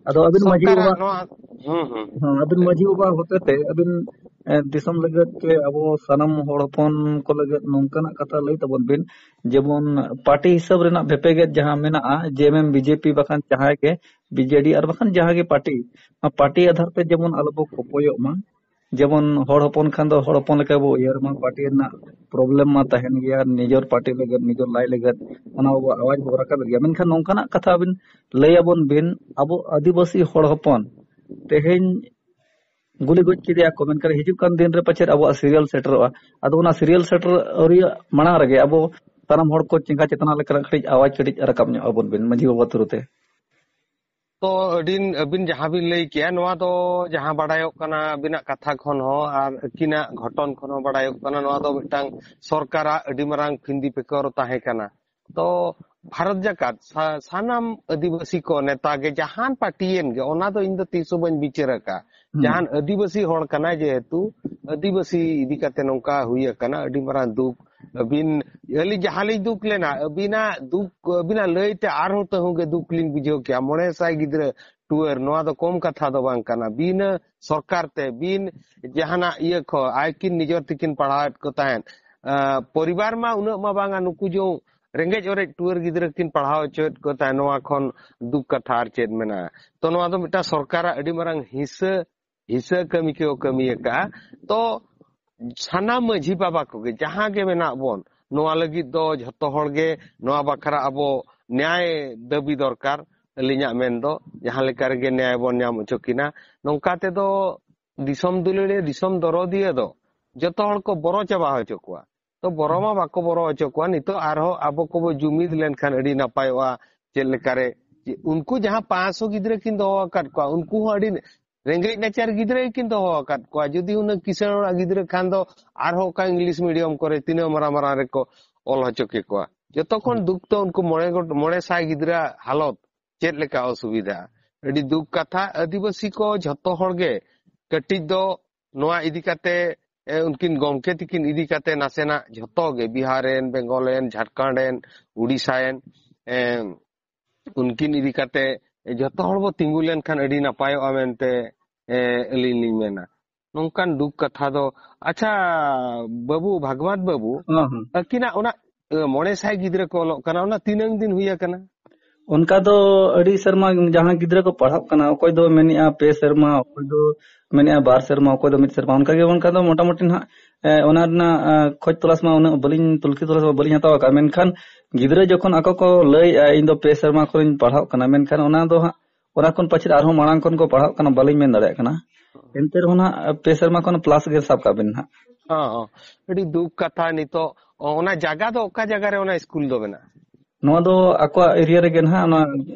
ᱟᱫᱚ ᱟᱹᱵᱤᱱ ᱢᱟᱹᱡᱷᱤ ᱥᱚᱨᱠᱟᱨᱟᱜ ᱵᱟᱵᱟ, ᱱᱚᱣᱟ, ᱦᱩᱸ, ᱦᱩᱸ, ᱦᱩᱸ᱾ ᱦᱮᱸ, ᱟᱹᱵᱤᱱ ᱢᱟᱹᱡᱷᱤ ᱵᱟᱵᱟ ᱦᱚᱛᱮᱛᱮ ᱟᱹᱵᱤᱱ, ᱮ, ᱫᱤᱥᱚᱢ ᱞᱟᱹᱜᱤᱫ ᱥᱮ ᱟᱵᱚ ᱥᱟᱱᱟᱢ ᱦᱚᱲ ᱦᱚᱯᱚᱱ ᱠᱚ ᱞᱟᱹᱜᱤᱫ ᱱᱚᱝᱠᱟᱱᱟᱜ ᱠᱟᱛᱷᱟ ᱞᱟᱹᱭ ᱛᱟᱵᱚᱱ ᱵᱤᱱ, ᱡᱮᱢᱚᱱ ᱯᱟᱨᱴᱤ ᱦᱤᱥᱟᱹᱵ ᱨᱮᱱᱟᱜ ᱵᱷᱮᱯᱮᱜᱮᱫ ᱡᱟᱦᱟᱸ ᱢᱮᱱᱟᱜᱼᱟ, ᱡᱮ ᱮᱢ ᱮᱢ, ᱵᱤᱡᱮᱯᱤ ᱵᱟᱠᱷᱟᱱ ᱡᱟᱦᱟᱸᱭ ᱜᱮ, ᱵᱤᱡᱮᱰᱤ ᱟᱨ ᱵᱟᱠᱷᱟᱱ ᱡᱟᱦᱟᱸ ᱜᱮ ᱯᱟᱨᱴᱤ, ᱚᱱᱟ ᱯᱟᱨᱴᱤ ᱟᱫᱷᱟᱨ ᱛᱮ ᱡᱮᱢᱚᱱ ᱟᱞᱚ ᱵᱚ ᱠᱚᱯᱚᱭᱚᱜ ᱢᱟ᱾ ᱡᱮᱢᱚᱱ ᱦᱚᱲ ᱦᱚᱯᱚᱱ ᱠᱷᱟᱱ ᱫᱚ ᱦᱚᱲ ᱦᱚᱯᱚᱱ ᱞᱮᱠᱟ ᱵᱚ ᱩᱭᱦᱟᱹᱨ ᱢᱟ, ᱯᱟᱨᱴᱤ ᱨᱮᱱᱟᱜ ᱯᱨᱚᱵᱞᱮᱢ ᱢᱟ ᱛᱟᱦᱮᱱ ᱜᱮᱭᱟ, ᱱᱤᱡᱚᱨ ᱯᱟᱨᱴᱤ ᱞᱟᱹᱜᱤᱫ, ᱱᱤᱡᱚᱨ ᱞᱟᱭ ᱞᱟᱹᱜᱤᱫ ᱚᱱᱟ ᱟᱵᱚ ᱟᱣᱟᱡ ᱵᱚ ᱨᱟᱠᱟᱵᱮᱫ ᱜᱮᱭᱟ᱾ ᱢᱮᱱᱠᱷᱟᱱ ᱱᱚᱝᱠᱟᱱᱟᱜ ᱠᱟᱛᱷᱟ ᱟᱹᱵᱤᱱ ᱞᱟᱹᱭ ᱟᱵᱚᱱ ᱵᱤᱱ, ᱟᱵᱚ ᱟᱹᱫᱤᱵᱟᱹᱥᱤ ᱦᱚᱲ ᱦᱚᱯᱚᱱ ᱛᱮᱦᱮᱧ ᱜᱩᱞᱤ ᱜᱚᱡ ᱠᱮᱫᱮᱭᱟ ᱠᱚ, ᱢᱮᱱᱠᱷᱟᱱ ᱦᱤᱡᱩᱜ ᱠᱟᱱ ᱫᱤᱱ ᱨᱮ ᱯᱟᱪᱮᱫ ᱟᱵᱚᱣᱟᱜ ᱥᱤᱨᱤᱭᱟᱞ ᱥᱮᱴᱮᱨᱚᱜᱼᱟ᱾ ᱟᱫᱚ ᱚᱱᱟ ᱥᱤᱨᱤᱭᱟᱞ ᱥᱮᱴᱮᱨ ᱟᱹᱣᱨᱤᱭᱟᱜ ᱢᱟᱲᱟᱝ ᱨᱮᱜᱮ ᱟᱵᱚ ᱥᱟᱱᱟᱢ ᱦᱚᱲ ᱠᱚ ᱪᱮᱸᱜᱷᱟ ᱪᱮᱛᱱᱟ ᱞᱮᱠᱟᱱᱟᱜ ᱠᱟᱹᱴᱤᱡ ᱟᱣᱟᱡ ᱠᱟᱹᱴᱤᱡ ᱨᱟᱠᱟᱵ ᱧᱚᱜ ᱟᱵᱚᱱ ᱵᱤᱱ ᱢᱟᱹᱡᱷᱤ ᱵᱟᱵᱟ ᱛᱷᱨᱩ ᱛᱮ᱾ ᱛᱚ ᱟᱹᱰᱤᱱ, ᱟᱹᱵᱤᱱ ᱡᱟᱦᱟᱸ ᱵᱤᱱ ᱞᱟᱹᱭ ᱠᱮᱜᱼᱟ, ᱱᱚᱣᱟ ᱫᱚ ᱡᱟᱦᱟᱸ ᱵᱟᱰᱟᱭᱚᱜ ᱠᱟᱱᱟ ᱟᱹᱵᱤᱱᱟᱜ ᱠᱟᱛᱷᱟ ᱠᱷᱚᱱ ᱦᱚᱸ ᱟᱨ ᱟᱹᱠᱤᱱᱟᱜ ᱜᱷᱚᱴᱚᱱ ᱠᱷᱚᱱ ᱦᱚᱸ ᱵᱟᱰᱟᱭᱚᱜ ᱠᱟᱱᱟ, ᱱᱚᱣᱟ ᱫᱚ ᱢᱤᱫᱴᱟᱝ ᱥᱚᱨᱠᱟᱨᱟᱜ ᱟᱹᱰᱤ ᱢᱟᱨᱟᱝ ᱯᱷᱤᱱᱫᱤ ᱯᱮᱠᱚᱨ ᱛᱟᱦᱮᱸ ᱠᱟᱱᱟ᱾ ᱛᱚ ᱵᱷᱟᱨᱚᱛ ᱡᱟᱠᱟᱛ ᱥᱟ-, ᱥᱟᱱᱟᱢ ᱟᱹᱫᱤᱵᱟᱹᱥᱤ ᱠᱚ ᱱᱮᱛᱟ ᱜᱮ ᱡᱟᱦᱟᱱ ᱯᱟᱨᱴᱤᱭᱮᱱ ᱜᱮ, ᱚᱱᱟ ᱫᱚ ᱤᱧ ᱫᱚ ᱛᱤᱥ ᱦᱚᱸ ᱵᱟᱹᱧ ᱵᱤᱪᱟᱹᱨ ᱟᱠᱟᱫ᱾ ᱦᱩᱸ᱾ ᱡᱟᱦᱟᱱ ᱟᱹᱫᱤᱵᱟᱹᱥᱤ ᱦᱚᱲ ᱠᱟᱱᱟᱭ, ᱡᱮᱦᱮᱛᱩ ᱟᱹᱫᱤᱵᱟᱹᱥᱤ ᱤᱫᱤ ᱠᱟᱛᱮ ᱱᱚᱝᱠᱟ ᱦᱩᱭ ᱟᱠᱟᱱᱟ, ᱟᱹᱰᱤ ᱢᱟᱨᱟᱝ ᱫᱩᱠ᱾ ᱟᱹᱵᱤᱱ, ᱟᱹᱞᱤᱧ ᱡᱟᱦᱟᱸ ᱞᱤᱧ ᱫᱩᱠ ᱞᱮᱱᱟ, ᱟᱹᱵᱤᱱᱟᱜ ᱫᱩᱠ, ᱟᱹᱵᱤᱱᱟᱜ ᱞᱟᱹᱭ ᱛᱮ ᱟᱨᱦᱚᱸ ᱛᱟᱹᱦᱩᱸ ᱜᱮ ᱫᱩᱠ ᱞᱤᱧ ᱵᱩᱡᱷᱟᱹᱣ ᱠᱮᱜᱼᱟ᱾ ᱢᱚᱬᱮ ᱥᱟᱭ ᱜᱤᱫᱽᱨᱟᱹ ᱴᱩᱣᱟᱹᱨ, ᱱᱚᱣᱟ ᱫᱚ ᱠᱚᱢ ᱠᱟᱛᱷᱟ ᱫᱚ ᱵᱟᱝ ᱠᱟᱱᱟ᱾ ᱵᱤᱱᱟᱹ ᱥᱚᱨᱠᱟᱨ ᱛᱮ, ᱵᱤᱱ ᱡᱟᱦᱟᱱᱟᱜ ᱤᱭᱟᱹ ᱠᱚ, ᱟᱭᱠᱤᱱ ᱱᱤᱡᱮᱨ ᱛᱮᱠᱤᱱ ᱯᱟᱲᱦᱟᱣᱮᱫ ᱠᱚ ᱛᱟᱦᱮᱸᱫ᱾ ᱟᱸ, ᱯᱚᱨᱤᱵᱟᱨ ᱢᱟ ᱩᱱᱟᱹᱜ ᱢᱟ ᱵᱟᱝᱟ, ᱱᱩᱠᱩ ᱡᱚᱝ ᱨᱮᱸᱜᱮᱡ ᱚᱨᱮᱡ ᱴᱩᱣᱟᱹᱨ ᱜᱤᱫᱽᱨᱟᱹ ᱠᱤᱱ ᱯᱟᱲᱦᱟᱣ ᱦᱚᱪᱚᱭᱮᱫ ᱠᱚ ᱛᱟᱦᱮᱸᱫ, ᱱᱚᱣᱟ ᱠᱷᱚᱱ ᱫᱩᱠ ᱠᱟᱛᱷᱟ ᱟᱨ ᱪᱮᱫ ᱢᱮᱱᱟᱜᱼᱟ? ᱛᱚ ᱱᱚᱣᱟ ᱫᱚ ᱢᱤᱫᱴᱟᱝ ᱥᱚᱨᱠᱟᱨᱟᱜ ᱟᱹᱰᱤ ᱢᱟᱨᱟᱝ ᱦᱤᱥᱟᱹ, ᱦᱤᱥᱟᱹ ᱠᱟᱹᱢᱤ ᱠᱚ ᱠᱟᱹᱢᱤ ᱟᱠᱟᱫᱼᱟ᱾ ᱛᱚ ᱥᱟᱱᱟᱢ ᱢᱟᱹᱡᱷᱤ ᱵᱟᱵᱟ ᱠᱚᱜᱮ ᱡᱟᱦᱟᱸ ᱜᱮ ᱢᱮᱱᱟᱜ ᱵᱚᱱ, ᱱᱚᱣᱟ ᱞᱟᱹᱜᱤᱫ ᱫᱚ ᱡᱷᱚᱛᱚ ᱦᱚᱲ ᱜᱮ ᱱᱚᱣᱟ ᱵᱟᱠᱷᱨᱟ ᱟᱵᱚ ᱱᱮᱭᱟᱭ ᱫᱟᱹᱵᱤ ᱫᱚᱨᱠᱟᱨ᱾ ᱟᱹᱞᱤᱧᱟᱜ ᱢᱮᱱ ᱫᱚ ᱡᱟᱦᱟᱸ ᱞᱮᱠᱟ ᱨᱮᱜᱮ ᱱᱮᱭᱟᱭ ᱵᱚᱱ ᱧᱟᱢ ᱦᱚᱪᱚ ᱠᱤᱱᱟ, ᱱᱚᱝᱠᱟ ᱛᱮᱫᱚ ᱫᱤᱥᱚᱢ ᱫᱩᱞᱟᱹᱲᱤᱭᱟᱹ, ᱫᱤᱥᱚᱢ ᱫᱚᱨᱚᱫᱤᱭᱟᱹ ᱫᱚ ᱡᱚᱛᱚ ᱦᱚᱲ ᱠᱚ ᱵᱚᱨᱚ ᱪᱟᱵᱟ ᱦᱚᱪᱚ ᱠᱚᱣᱟ᱾ ᱛᱚ ᱵᱚᱨᱚ ᱢᱟ ᱵᱟᱠᱚ ᱵᱚᱨᱚ ᱦᱚᱪᱚ ᱠᱚᱣᱟ᱾ ᱱᱤᱛᱚᱜ ᱟᱨᱦᱚᱸ ᱟᱵᱚ ᱠᱚᱵᱚ ᱡᱩᱢᱤᱫ ᱞᱮᱱᱠᱷᱟᱱ ᱟᱹᱰᱤ ᱱᱟᱯᱟᱭᱚᱜᱼᱟ᱾ ᱪᱮᱫ ᱞᱮᱠᱟᱨᱮ ᱩᱱᱠᱩ ᱡᱟᱦᱟᱸ ᱯᱟᱸᱪᱥᱚ ᱜᱤᱫᱽᱨᱟᱹ ᱠᱤᱱ ᱫᱚᱦᱚ ᱟᱠᱟᱫ ᱠᱚᱣᱟ, ᱩᱱᱠᱩ ᱦᱚᱸ ᱟᱹᱰᱤ ᱨᱮᱸᱜᱮᱡ ᱱᱟᱪᱟᱨ ᱜᱤᱫᱽᱨᱟᱹ ᱜᱮᱠᱤᱱ ᱫᱚᱦᱚ ᱟᱠᱟᱫ ᱠᱚᱣᱟ᱾ ᱡᱩᱫᱤ ᱩᱱᱟᱹᱜ ᱠᱤᱥᱟᱹᱬ ᱚᱲᱟᱜ ᱜᱤᱫᱽᱨᱟᱹ ᱠᱷᱟᱱ ᱫᱚ ᱟᱨᱦᱚᱸ ᱚᱠᱟ ᱤᱝᱞᱤᱥ ᱢᱤᱰᱤᱭᱟᱢ ᱠᱚᱨᱮ ᱛᱤᱱᱟᱹᱜ ᱢᱟᱨᱟᱝ ᱢᱟᱨᱟᱝ ᱨᱮᱠᱚ ᱚᱞ ᱦᱚᱪᱚ ᱠᱮᱠᱚᱣᱟ᱾ ᱡᱚᱛᱚ ᱠᱷᱚᱱ ᱫᱩᱠ ᱫᱚ ᱩᱱᱠᱩ ᱢᱚᱬᱮ ᱜᱚᱴ-, ᱢᱚᱬᱮ ᱥᱟᱭ ᱜᱤᱫᱽᱨᱟᱹ ᱦᱟᱞᱚᱛ ᱪᱮᱫ ᱞᱮᱠᱟ ᱚᱥᱩᱵᱤᱫᱷᱟ᱾ ᱟᱹᱰᱤ ᱫᱩᱠ ᱠᱟᱛᱷᱟ, ᱟᱹᱫᱤᱵᱟᱹᱥᱤ ᱠᱚ ᱡᱷᱚᱛᱚ ᱦᱚᱲ ᱜᱮ ᱠᱟᱹᱴᱤᱡ ᱫᱚ ᱱᱚᱣᱟ ᱤᱫᱤ ᱠᱟᱛᱮ, ᱮ, ᱩᱱᱠᱤᱱ ᱜᱚᱢᱠᱮ ᱛᱤᱠᱤᱱ ᱤᱫᱤ ᱠᱟᱛᱮ ᱱᱟᱥᱮᱱᱟᱜ ᱡᱷᱚᱛᱚ ᱜᱮ, ᱵᱤᱦᱟᱨ ᱨᱮᱱ, ᱵᱮᱝᱜᱚᱞ ᱨᱮᱱ, ᱡᱷᱟᱲᱠᱷᱚᱸᱰ ᱨᱮᱱ, ᱩᱰᱤᱥᱟ ᱨᱮᱱ, ᱮ, ᱩᱱᱠᱤᱱ ᱤᱫᱤ ᱠᱟᱛᱮ ᱡᱷᱚᱛᱚ ᱦᱚᱲ ᱵᱚ ᱛᱤᱸᱜᱩ ᱞᱮᱱᱠᱷᱟᱱ ᱟᱹᱰᱤ ᱱᱟᱯᱟᱭᱚᱜᱼᱟ ᱢᱮᱱᱛᱮ, ᱮ, ᱟᱹᱞᱤᱧ ᱞᱤᱧ ᱢᱮᱱᱟ᱾ ᱱᱚᱝᱠᱟᱱ ᱫᱩᱠ ᱠᱟᱛᱷᱟ ᱫᱚ᱾ ᱟᱪᱪᱷᱟ, ᱵᱟᱹᱵᱩ, ᱵᱷᱟᱜᱽᱣᱟᱛ ᱵᱟᱹᱵᱩ, ᱦᱚᱸ, ᱦᱚᱸ᱾ ᱟᱹᱠᱤᱱᱟᱜ ᱚᱱᱟ, ᱮ, ᱢᱚᱬᱮ ᱥᱟᱭ ᱜᱤᱫᱽᱨᱟᱹ ᱠᱚ ᱚᱞᱚᱜ ᱠᱟᱱᱟ, ᱚᱱᱟ ᱛᱤᱱᱟᱹᱝ ᱫᱤᱱ ᱦᱩᱭ ᱟᱠᱟᱱᱟ? ᱚᱱᱠᱟ ᱫᱚ ᱟᱹᱰᱤ ᱥᱮᱨᱢᱟ ᱡᱟᱦᱟᱸ ᱜᱤᱫᱽᱨᱟᱹ ᱠᱚ ᱯᱟᱲᱦᱟᱜ ᱠᱟᱱᱟ, ᱚᱠᱚᱭ ᱫᱚ ᱢᱮᱱᱮᱜᱼᱟ ᱯᱮ ᱥᱮᱨᱢᱟ, ᱚᱠᱚᱭ ᱫᱚ ᱢᱮᱱᱮᱜᱼᱟ ᱵᱟᱨ ᱥᱮᱨᱢᱟ, ᱚᱠᱚᱭ ᱫᱚ ᱢᱤᱫ ᱥᱮᱨᱢᱟ᱾ ᱚᱱᱠᱟ ᱜᱮ, ᱚᱱᱠᱟ ᱫᱚ ᱢᱚᱴᱟᱢᱩᱴᱤ ᱱᱟᱦᱟᱜ, ᱮ, ᱚᱱᱟ ᱨᱮᱱᱟᱜ, ᱮ, ᱠᱷᱚᱡᱽ ᱛᱚᱞᱟᱥ ᱢᱟ ᱩᱱᱟᱹᱜ ᱵᱟᱹᱞᱤᱧ, ᱛᱩᱞᱠᱷᱤ ᱛᱚᱞᱟᱥ ᱢᱟ ᱵᱟᱹᱞᱤᱧ ᱦᱟᱛᱟᱣ ᱟᱠᱟᱫᱼᱟ᱾ ᱢᱮᱱᱠᱷᱟᱱ ᱜᱤᱫᱽᱨᱟᱹ ᱡᱚᱠᱷᱚᱱ ᱟᱠᱚ ᱠᱚ ᱞᱟᱹᱭᱮᱜᱼᱟ, "ᱤᱧ ᱫᱚ ᱯᱮ ᱥᱮᱨᱢᱟ ᱠᱷᱚᱱᱤᱧ ᱯᱟᱲᱦᱟᱜ ᱠᱟᱱᱟ", ᱢᱮᱱᱠᱷᱟᱱ ᱚᱱᱟ ᱫᱚ ᱦᱟᱸᱜ, ᱚᱱᱟ ᱠᱷᱚᱱ ᱯᱟᱪᱮᱫ ᱟᱨᱦᱚᱸ ᱢᱟᱲᱟᱝ ᱠᱷᱚᱱ ᱠᱚ ᱯᱟᱲᱦᱟᱜ ᱠᱟᱱᱟ, ᱵᱟᱹᱞᱤᱧ ᱢᱮᱱ ᱫᱟᱲᱮᱭᱟᱜ ᱠᱟᱱᱟ᱾ ᱮᱱᱛᱮ ᱨᱮᱦᱚᱸ ᱱᱟᱦᱟᱜ ᱯᱮ ᱥᱮᱨᱢᱟ ᱠᱷᱚᱱ ᱯᱞᱟᱥ ᱜᱮ ᱥᱟᱵ ᱠᱟᱜ ᱵᱤᱱ ᱱᱟᱦᱟᱜ᱾ ᱦᱚᱸ, ᱦᱚᱸ᱾ ᱟᱹᱰᱤ ᱫᱩᱠ ᱠᱟᱛᱷᱟ᱾ ᱱᱤᱛᱚᱜ ᱚᱱᱟ ᱡᱟᱭᱜᱟ ᱫᱚ, ᱚᱠᱟ ᱡᱟᱭᱜᱟ ᱨᱮ ᱚᱱᱟ ᱥᱠᱩᱞ ᱫᱚ ᱢᱮᱱᱟᱜᱼᱟ? ᱱᱚᱣᱟ ᱫᱚ ᱟᱠᱚᱣᱟᱜ ᱮᱨᱤᱭᱟ ᱨᱮᱜᱮ ᱱᱟᱦᱟᱜ, ᱚᱱᱟ,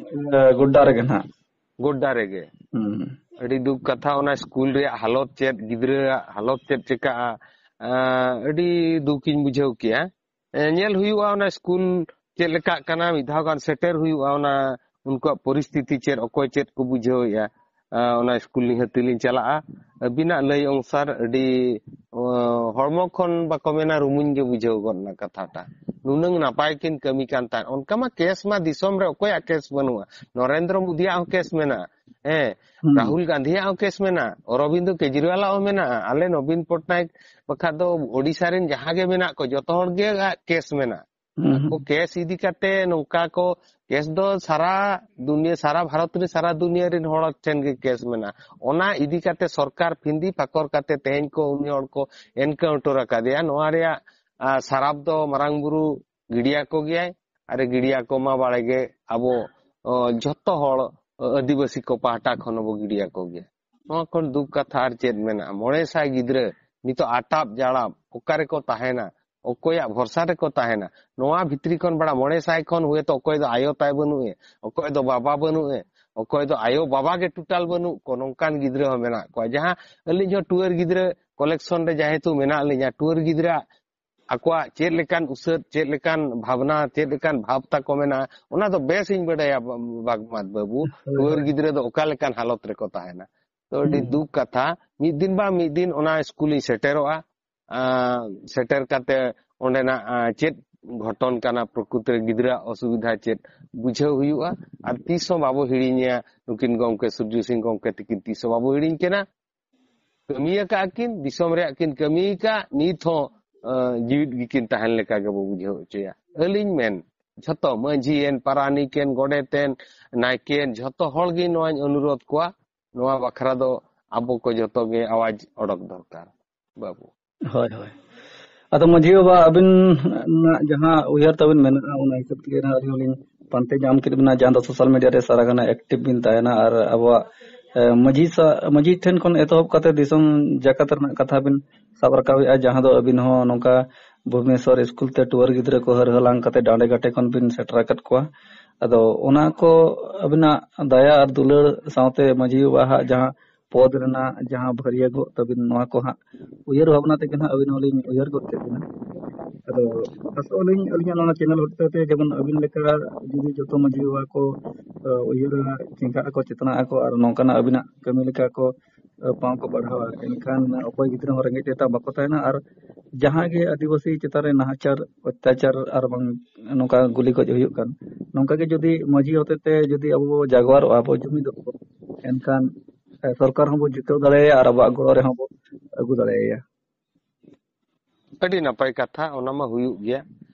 ᱮ, ᱜᱚᱰᱰᱟ ᱨᱮᱜᱮ ᱱᱟᱦᱟᱜ᱾ ᱜᱚᱰᱰᱟ ᱨᱮᱜᱮ᱾ ᱦᱩᱸ᱾ ᱟᱹᱰᱤ ᱫᱩᱠ ᱠᱟᱛᱷᱟ, ᱚᱱᱟ ᱥᱠᱩᱞ ᱨᱮᱭᱟᱜ ᱦᱟᱞᱚᱛ ᱪᱮᱫ, ᱜᱤᱫᱽᱨᱟᱹᱣᱟᱜ ᱦᱟᱞᱚᱛ ᱪᱮᱫ ᱪᱤᱠᱟᱹᱜᱼᱟ, ᱮ, ᱟᱹᱰᱤ ᱫᱩᱠᱤᱧ ᱵᱩᱡᱷᱟᱹᱣ ᱠᱮᱭᱟ᱾ ᱮ, ᱧᱮᱞ ᱦᱩᱭᱩᱜᱼᱟ ᱚᱱᱟ ᱥᱠᱩᱞ ᱪᱮᱫ ᱞᱮᱠᱟᱜ ᱠᱟᱱᱟ, ᱢᱤᱫ ᱫᱷᱟᱣ ᱜᱟᱱ ᱥᱮᱴᱮᱨ ᱦᱩᱭᱩᱜᱼᱟ, ᱚᱱᱟ ᱩᱱᱠᱩᱣᱟᱜ ᱯᱚᱨᱤᱥᱛᱷᱤᱛᱤ ᱪᱮᱫ, ᱚᱠᱚᱭ ᱪᱮᱫ ᱠᱚ ᱵᱩᱡᱷᱟᱹᱣᱮᱫᱼᱟ᱾ ᱟ, ᱚᱱᱟ ᱥᱠᱩᱞ ᱱᱤᱦᱟᱹᱛ ᱞᱤᱧ ᱪᱟᱞᱟᱜᱼᱟ᱾ ᱟᱹᱵᱤᱱᱟᱜ ᱞᱟᱹᱭ ᱚᱱᱩᱥᱟᱨ ᱟᱹᱰᱤ, ᱚ, ᱦᱚᱲᱢᱚ ᱠᱷᱚᱱ ᱵᱟᱠᱚ ᱢᱮᱱᱟ, ᱨᱩᱢᱩᱧ ᱜᱮ ᱵᱩᱡᱷᱟᱹᱣ ᱜᱚᱫ ᱮᱱᱟ ᱠᱟᱛᱷᱟᱴᱟ᱾ ᱱᱩᱱᱟᱹᱝ ᱱᱟᱯᱟᱭ ᱠᱤᱱ ᱠᱟᱹᱢᱤ ᱠᱟᱱ ᱛᱟᱦᱮᱸᱫ᱾ ᱚᱱᱠᱟ ᱢᱟ ᱠᱮᱥ ᱢᱟ ᱫᱤᱥᱚᱢ ᱨᱮ ᱚᱠᱚᱭᱟᱜ ᱠᱮᱥ ᱵᱟᱹᱱᱩᱜᱼᱟ? ᱱᱚᱨᱮᱱᱫᱨᱚ ᱢᱳᱫᱤᱭᱟᱜ ᱦᱚᱸ ᱠᱮᱥ ᱢᱮᱱᱟᱜᱼᱟ᱾ ᱦᱮᱸ, ᱦᱩᱸ᱾ ᱨᱟᱦᱩᱞ ᱜᱟᱱᱫᱷᱤᱭᱟᱜ ᱦᱚᱸ ᱠᱮᱥ ᱢᱮᱱᱟᱜᱼᱟ, ᱚᱨᱚᱵᱤᱱᱫᱚ ᱠᱮᱡᱨᱤᱣᱟᱞᱟᱜ ᱦᱚᱸ ᱢᱮᱱᱟᱜᱼᱟ, ᱟᱞᱮ ᱱᱚᱵᱤᱱ ᱯᱚᱴᱱᱟᱭᱮᱠ ᱵᱟᱠᱷᱟᱡ ᱫᱚ ᱳᱰᱤᱥᱟ ᱨᱮᱱ ᱡᱟᱦᱟᱸ ᱜᱮ ᱢᱮᱱᱟᱜ ᱠᱚ, ᱡᱚᱛᱚ ᱦᱚᱲ ᱜᱮ ᱠᱮᱥ ᱢᱮᱱᱟᱜᱼᱟ᱾ ᱦᱩᱸ, ᱟᱠᱚ ᱦᱩᱸ᱾ ᱠᱮᱥ ᱤᱫᱤ ᱠᱟᱛᱮ ᱱᱚᱝᱠᱟ ᱠᱚ, ᱠᱮᱥ ᱫᱚ ᱥᱟᱨᱟ ᱫᱩᱱᱤᱭᱟᱹ, ᱥᱟᱨᱟ ᱵᱷᱟᱨᱚᱛ ᱨᱮ, ᱥᱟᱨᱟ ᱫᱩᱱᱤᱭᱟᱹ ᱨᱮᱱ ᱦᱚᱲ ᱴᱷᱮᱱ ᱜᱮ ᱠᱮᱥ ᱢᱮᱱᱟᱜᱼᱟ᱾ ᱚᱱᱟ ᱤᱫᱤ ᱠᱟᱛᱮ ᱥᱚᱨᱠᱟᱨ ᱯᱷᱤᱸᱫᱤ ᱯᱷᱟᱠᱚᱨ ᱠᱟᱛᱮ ᱛᱮᱦᱮᱧ ᱠᱚ ᱩᱱᱤ ᱦᱚᱲ ᱠᱚ ᱮᱱᱠᱟᱣᱩᱱᱴᱟᱨ ᱟᱠᱟᱫᱮᱭᱟ᱾ ᱱᱚᱣᱟ ᱨᱮᱭᱟᱜ, ᱟ, ᱥᱟᱨᱟᱯ ᱫᱚ ᱢᱟᱨᱟᱝ ᱵᱩᱨᱩ ᱜᱤᱰᱤᱭᱟᱠᱚ ᱜᱮᱭᱟᱭ᱾ ᱟᱨᱮ ᱜᱤᱰᱤᱭᱟᱠᱚ ᱢᱟ ᱵᱟᱲᱮ ᱜᱮ, ᱟᱵᱚ, ᱚ, ᱡᱷᱚᱛᱚ ᱦᱚᱲ, ᱚ, ᱟᱹᱫᱤᱵᱟᱹᱥᱤ ᱠᱚ ᱯᱟᱦᱴᱟ ᱠᱷᱚᱱ ᱦᱚᱸᱵᱚ ᱜᱤᱰᱤᱭᱟᱠᱚ ᱜᱮᱭᱟ᱾ ᱱᱚᱣᱟ ᱠᱷᱚᱱ ᱫᱩᱠ ᱠᱟᱛᱷᱟ ᱟᱨ ᱪᱮᱫ ᱢᱮᱱᱟᱜᱼᱟ? ᱢᱚᱬᱮ ᱥᱟᱭ ᱜᱤᱫᱽᱨᱟᱹ ᱱᱤᱛᱚᱜ ᱟᱴᱟᱯ ᱡᱟᱲᱟᱯ ᱚᱠᱟ ᱨᱮᱠᱚ ᱛᱟᱦᱮᱱᱟ? ᱚᱠᱚᱭᱟᱜ ᱵᱷᱚᱨᱥᱟ ᱨᱮᱠᱚ ᱛᱟᱦᱮᱱᱟ? ᱱᱚᱣᱟ ᱵᱷᱤᱛᱨᱤ ᱠᱷᱚᱱ ᱵᱟᱲᱟ ᱢᱚᱬᱮ ᱥᱟᱭ ᱠᱷᱚᱱ ᱦᱚᱭᱛᱳ ᱚᱠᱚᱭ ᱫᱚ ᱟᱭᱳ ᱛᱟᱭ ᱵᱟᱹᱱᱩᱜ ᱮ, ᱚᱠᱚᱭ ᱫᱚ ᱵᱟᱵᱟ ᱵᱟᱹᱱᱩᱜ ᱮ, ᱚᱠᱚᱭ ᱫᱚ ᱟᱭᱳ ᱵᱟᱵᱟ ᱜᱮ ᱴᱳᱴᱟᱞ ᱵᱟᱹᱱᱩᱜ ᱠᱚ, ᱱᱚᱝᱠᱟᱱ ᱜᱤᱫᱽᱨᱟᱹ ᱦᱚᱸ ᱢᱮᱱᱟᱜ ᱠᱚᱣᱟ᱾ ᱡᱟᱦᱟᱸ ᱟᱹᱞᱤᱧ ᱦᱚᱸ ᱴᱩᱣᱟᱹᱨ ᱜᱤᱫᱽᱨᱟᱹ ᱠᱟᱞᱮᱠᱥᱚᱱ ᱨᱮ ᱡᱮᱦᱮᱛᱩ ᱢᱮᱱᱟᱜ ᱞᱤᱧᱟ, ᱴᱩᱣᱟᱹᱨ ᱜᱤᱫᱽᱨᱟᱹ ᱟᱠᱚᱣᱟᱜ ᱪᱮᱫ ᱞᱮᱠᱟᱱ ᱩᱥᱟᱹᱫ, ᱪᱮᱫ ᱞᱮᱠᱟᱱ ᱵᱷᱟᱵᱽᱱᱟ, ᱪᱮᱫ ᱞᱮᱠᱟᱱ ᱵᱷᱟᱵᱽ ᱛᱟᱠᱚ ᱢᱮᱱᱟᱜᱼᱟ, ᱚᱱᱟ ᱫᱚ ᱵᱮᱥ ᱤᱧ ᱵᱟᱰᱟᱭᱟ ᱵᱟ-, ᱵᱟᱜᱽᱢᱟᱛ ᱵᱟᱹᱵᱩ᱾ ᱦᱳᱭ, ᱴᱩᱣᱟᱹᱨ ᱦᱳᱭ᱾ ᱜᱤᱫᱽᱨᱟᱹ ᱫᱚ ᱚᱠᱟ ᱞᱮᱠᱟᱱ ᱦᱟᱞᱚᱛ ᱨᱮᱠᱚ ᱛᱟᱦᱮᱱᱟ᱾ ᱛᱚ ᱟᱹᱰᱤ ᱦᱩᱸ᱾ ᱫᱩᱠ ᱠᱟᱛᱷᱟ, ᱢᱤᱫ ᱫᱤᱱ ᱵᱟ ᱢᱤᱫ ᱫᱤᱱ ᱚᱱᱟ ᱥᱠᱩᱞᱤᱧ ᱥᱮᱴᱮᱨᱚᱜᱼᱟ᱾ ᱟᱸ, ᱥᱮᱴᱮᱨ ᱠᱟᱛᱮ ᱚᱸᱰᱮᱱᱟᱜ, ᱟᱸ, ᱪᱮᱫ ᱜᱷᱚᱴᱚᱱ ᱠᱟᱱᱟ, ᱯᱨᱚᱠᱨᱤᱛ ᱨᱮ ᱜᱤᱫᱽᱨᱟᱹᱣᱟᱜ ᱚᱥᱩᱵᱤᱫᱷᱟ ᱪᱮᱫ ᱵᱩᱡᱷᱟᱹᱣ ᱦᱩᱭᱩᱜᱼᱟ᱾ ᱟᱨ ᱛᱤᱥ ᱦᱚᱸ ᱵᱟᱵᱚ ᱦᱤᱲᱤᱧᱟ, ᱱᱩᱠᱤᱱ ᱜᱚᱢᱠᱮ ᱥᱩᱨᱡᱩ ᱥᱤᱝ ᱜᱚᱢᱠᱮ ᱛᱤᱠᱤᱱ ᱛᱤᱥ ᱦᱚᱸ ᱵᱟᱵᱚ ᱦᱤᱲᱤᱧ ᱠᱤᱱᱟ᱾ ᱠᱟᱹᱢᱤ ᱟᱠᱟᱫ ᱠᱤᱱ, ᱫᱤᱥᱚᱢ ᱨᱮᱭᱟᱜ ᱠᱤᱱ ᱠᱟᱹᱢᱤ ᱟᱠᱟᱫ, ᱱᱤᱛ ᱦᱚᱸ, ᱟᱸ, ᱡᱤᱣᱤᱫ ᱜᱮᱠᱤᱱ ᱛᱟᱦᱮᱱ ᱞᱮᱠᱟ ᱜᱮᱵᱚ ᱵᱩᱡᱷᱟᱹᱣ ᱦᱚᱪᱚᱭᱟ᱾ ᱟᱹᱞᱤᱧ ᱢᱮᱱ, ᱡᱷᱚᱛᱚ ᱢᱟᱹᱡᱷᱤ ᱮᱱ, ᱯᱟᱨᱟᱱᱤᱠ ᱮᱱ, ᱜᱚᱰᱮᱛ ᱮᱱ, ᱱᱟᱭᱠᱮ ᱮᱱ, ᱡᱷᱚᱛᱚ ᱦᱚᱲ ᱜᱮ ᱱᱚᱣᱟᱧ ᱚᱱᱩᱨᱳᱫᱷ ᱠᱚᱣᱟ, ᱱᱚᱣᱟ ᱵᱟᱠᱷᱨᱟ ᱫᱚ ᱟᱵᱚ ᱠᱚ ᱡᱷᱚᱛᱚ ᱜᱮ ᱟᱣᱟᱡ ᱚᱰᱚᱠ ᱫᱚᱨᱠᱟᱨ ᱵᱟᱹᱵᱩ᱾ ᱦᱳᱭ, ᱦᱳᱭ᱾ ᱟᱫᱚ ᱢᱟᱹᱡᱷᱤ ᱵᱟᱵᱟ, ᱟᱹᱵᱤᱱᱟᱜ ᱡᱟᱦᱟᱸ ᱩᱭᱦᱟᱹᱨ ᱛᱟᱵᱤᱱ ᱢᱮᱱᱟᱜᱼᱟ, ᱚᱱᱟ ᱦᱤᱥᱟᱹᱵ ᱛᱮᱜᱮ ᱱᱟᱦᱟᱜ ᱟᱹᱞᱤᱧ ᱦᱚᱸᱞᱤᱧ ᱯᱟᱱᱛᱮ ᱧᱟᱢ ᱠᱮᱫ ᱵᱤᱱᱟ, ᱡᱟᱦᱟᱸ ᱫᱚ ᱥᱳᱥᱟᱞ ᱢᱤᱰᱤᱭᱟ ᱨᱮ ᱥᱟᱨᱟ ᱜᱷᱟᱱᱮ ᱮᱠᱴᱤᱵᱷ ᱵᱤᱱ ᱛᱟᱦᱮᱱᱟ ᱟᱨ ᱟᱵᱚᱣᱟᱜ, ᱮ, ᱢᱟᱹᱡᱷᱤ ᱥᱟ-, ᱢᱟᱹᱡᱷᱤ ᱴᱷᱮᱱ ᱠᱷᱚᱱ ᱮᱛᱚᱦᱚᱵ ᱠᱟᱛᱮ ᱫᱤᱥᱚᱢ ᱡᱟᱠᱟᱛ ᱨᱮᱱᱟᱜ ᱠᱟᱛᱷᱟ ᱵᱤᱱ ᱥᱟᱵ ᱨᱟᱠᱟᱵᱮᱜᱼᱟ, ᱡᱟᱦᱟᱸ ᱫᱚ ᱟᱹᱵᱤᱱ ᱦᱚᱸ ᱱᱚᱝᱠᱟ ᱵᱷᱩᱵᱽᱱᱮᱥᱚᱨ ᱥᱠᱩᱞ ᱛᱮ ᱴᱩᱣᱟᱹᱨ ᱜᱤᱫᱽᱨᱟᱹ ᱠᱚ ᱦᱟᱹᱨ ᱦᱟᱞᱟᱝ ᱠᱟᱛᱮ ᱰᱟᱸᱰᱮ ᱜᱟᱴᱮ ᱠᱷᱚᱱ ᱵᱤᱱ ᱥᱮᱴᱮᱨ ᱟᱠᱟᱫ ᱠᱚᱣᱟ᱾ ᱟᱫᱚ ᱚᱱᱟ ᱠᱚ ᱟᱹᱵᱤᱱᱟᱜ ᱫᱟᱭᱟ ᱟᱨ ᱫᱩᱞᱟᱹᱲ ᱥᱟᱶᱛᱮ ᱢᱟᱹᱡᱷᱤ ᱵᱟᱵᱟ ᱦᱟᱜ ᱡᱟᱦᱟᱸ ᱯᱚᱫᱽ ᱨᱮᱱᱟᱜ ᱡᱟᱦᱟᱸ ᱵᱷᱟᱹᱨᱭᱟᱹᱜᱚᱜ ᱛᱟᱹᱵᱤᱱ, ᱱᱚᱣᱟ ᱠᱚ ᱦᱟᱸᱜ ᱩᱭᱦᱟᱹᱨ ᱵᱷᱟᱵᱽᱱᱟ ᱛᱮᱜᱮ ᱦᱟᱸᱜ ᱟᱹᱵᱤᱱ ᱦᱚᱸᱞᱤᱧ ᱩᱭᱦᱟᱹᱨ ᱜᱚᱫ ᱠᱮᱫ ᱵᱤᱱᱟ᱾ ᱟᱫᱚ ᱟᱥᱚᱜ ᱟᱹᱞᱤᱧ, ᱟᱹᱞᱤᱧᱟᱜ ᱱᱚᱣᱟ ᱪᱮᱱᱮᱞ ᱦᱚᱛᱮ ᱛᱮ ᱡᱮᱢᱚᱱ ᱟᱹᱵᱤᱱ ᱞᱮᱠᱟ ᱡᱩᱫᱤ ᱡᱚᱛᱚ ᱢᱟᱹᱡᱷᱤ ᱵᱟᱵᱟ ᱠᱚ, ᱮ, ᱩᱭᱦᱟᱹᱨᱟ, ᱪᱮᱸᱜᱷᱟᱜ ᱟᱠᱚ, ᱪᱮᱛᱱᱟᱜ ᱟᱠᱚ ᱟᱨ ᱱᱚᱝᱠᱟᱱᱟᱜ ᱟᱹᱵᱤᱱᱟᱜ ᱠᱟᱹᱢᱤ ᱞᱮᱠᱟ ᱠᱚ, ᱮ, ᱯᱟᱸᱣ ᱠᱚ ᱵᱟᱲᱦᱟᱣᱟ, ᱮᱱᱠᱷᱟᱱ ᱚᱠᱚᱭ ᱜᱤᱫᱽᱨᱟᱹ ᱦᱚᱸ ᱨᱮᱸᱜᱮᱡ ᱛᱮᱛᱟᱝ ᱵᱟᱠᱚ ᱛᱟᱦᱮᱱᱟ᱾ ᱟᱨ ᱡᱟᱦᱟᱸ ᱜᱮ ᱟᱹᱫᱤᱵᱟᱹᱥᱤ ᱪᱮᱛᱟᱱ ᱨᱮ ᱱᱟᱦᱟᱪᱟᱨ, ᱚᱛᱛᱟᱪᱟᱨ ᱟᱨ ᱵᱟᱝ ᱱᱚᱝᱠᱟ ᱜᱩᱞᱤ ᱜᱚᱡ ᱦᱩᱭᱩᱜ ᱠᱟᱱ, ᱱᱚᱝᱠᱟ ᱜᱮ ᱡᱩᱫᱤ ᱢᱟᱹᱡᱷᱤ ᱦᱚᱛᱮ ᱛᱮ ᱡᱩᱫᱤ ᱟᱵᱚ ᱵᱚ ᱡᱟᱜᱣᱟᱨᱚᱜᱼᱟ, ᱵᱚ ᱡᱩᱢᱤᱫᱚᱜᱼᱟ, ᱮᱱᱠᱷᱟᱱ, ᱮ, ᱥᱚᱨᱠᱟᱨ ᱦᱚᱸᱵᱚ ᱡᱤᱛᱟᱹᱣ ᱫᱟᱲᱮᱭᱟᱭᱟ ᱟᱨ ᱟᱵᱚᱣᱟᱜ ᱜᱚᱲᱚ ᱨᱮᱦᱚᱸ ᱵᱚ ᱟᱹᱜᱩ ᱫᱟᱲᱮᱭᱟᱭᱟ᱾ ᱟᱹᱰᱤ ᱱᱟᱯᱟᱭ ᱠᱟᱛᱷᱟ, ᱚᱱᱟ ᱢᱟ ᱦᱩᱭᱩᱜ ᱜᱮᱭᱟ᱾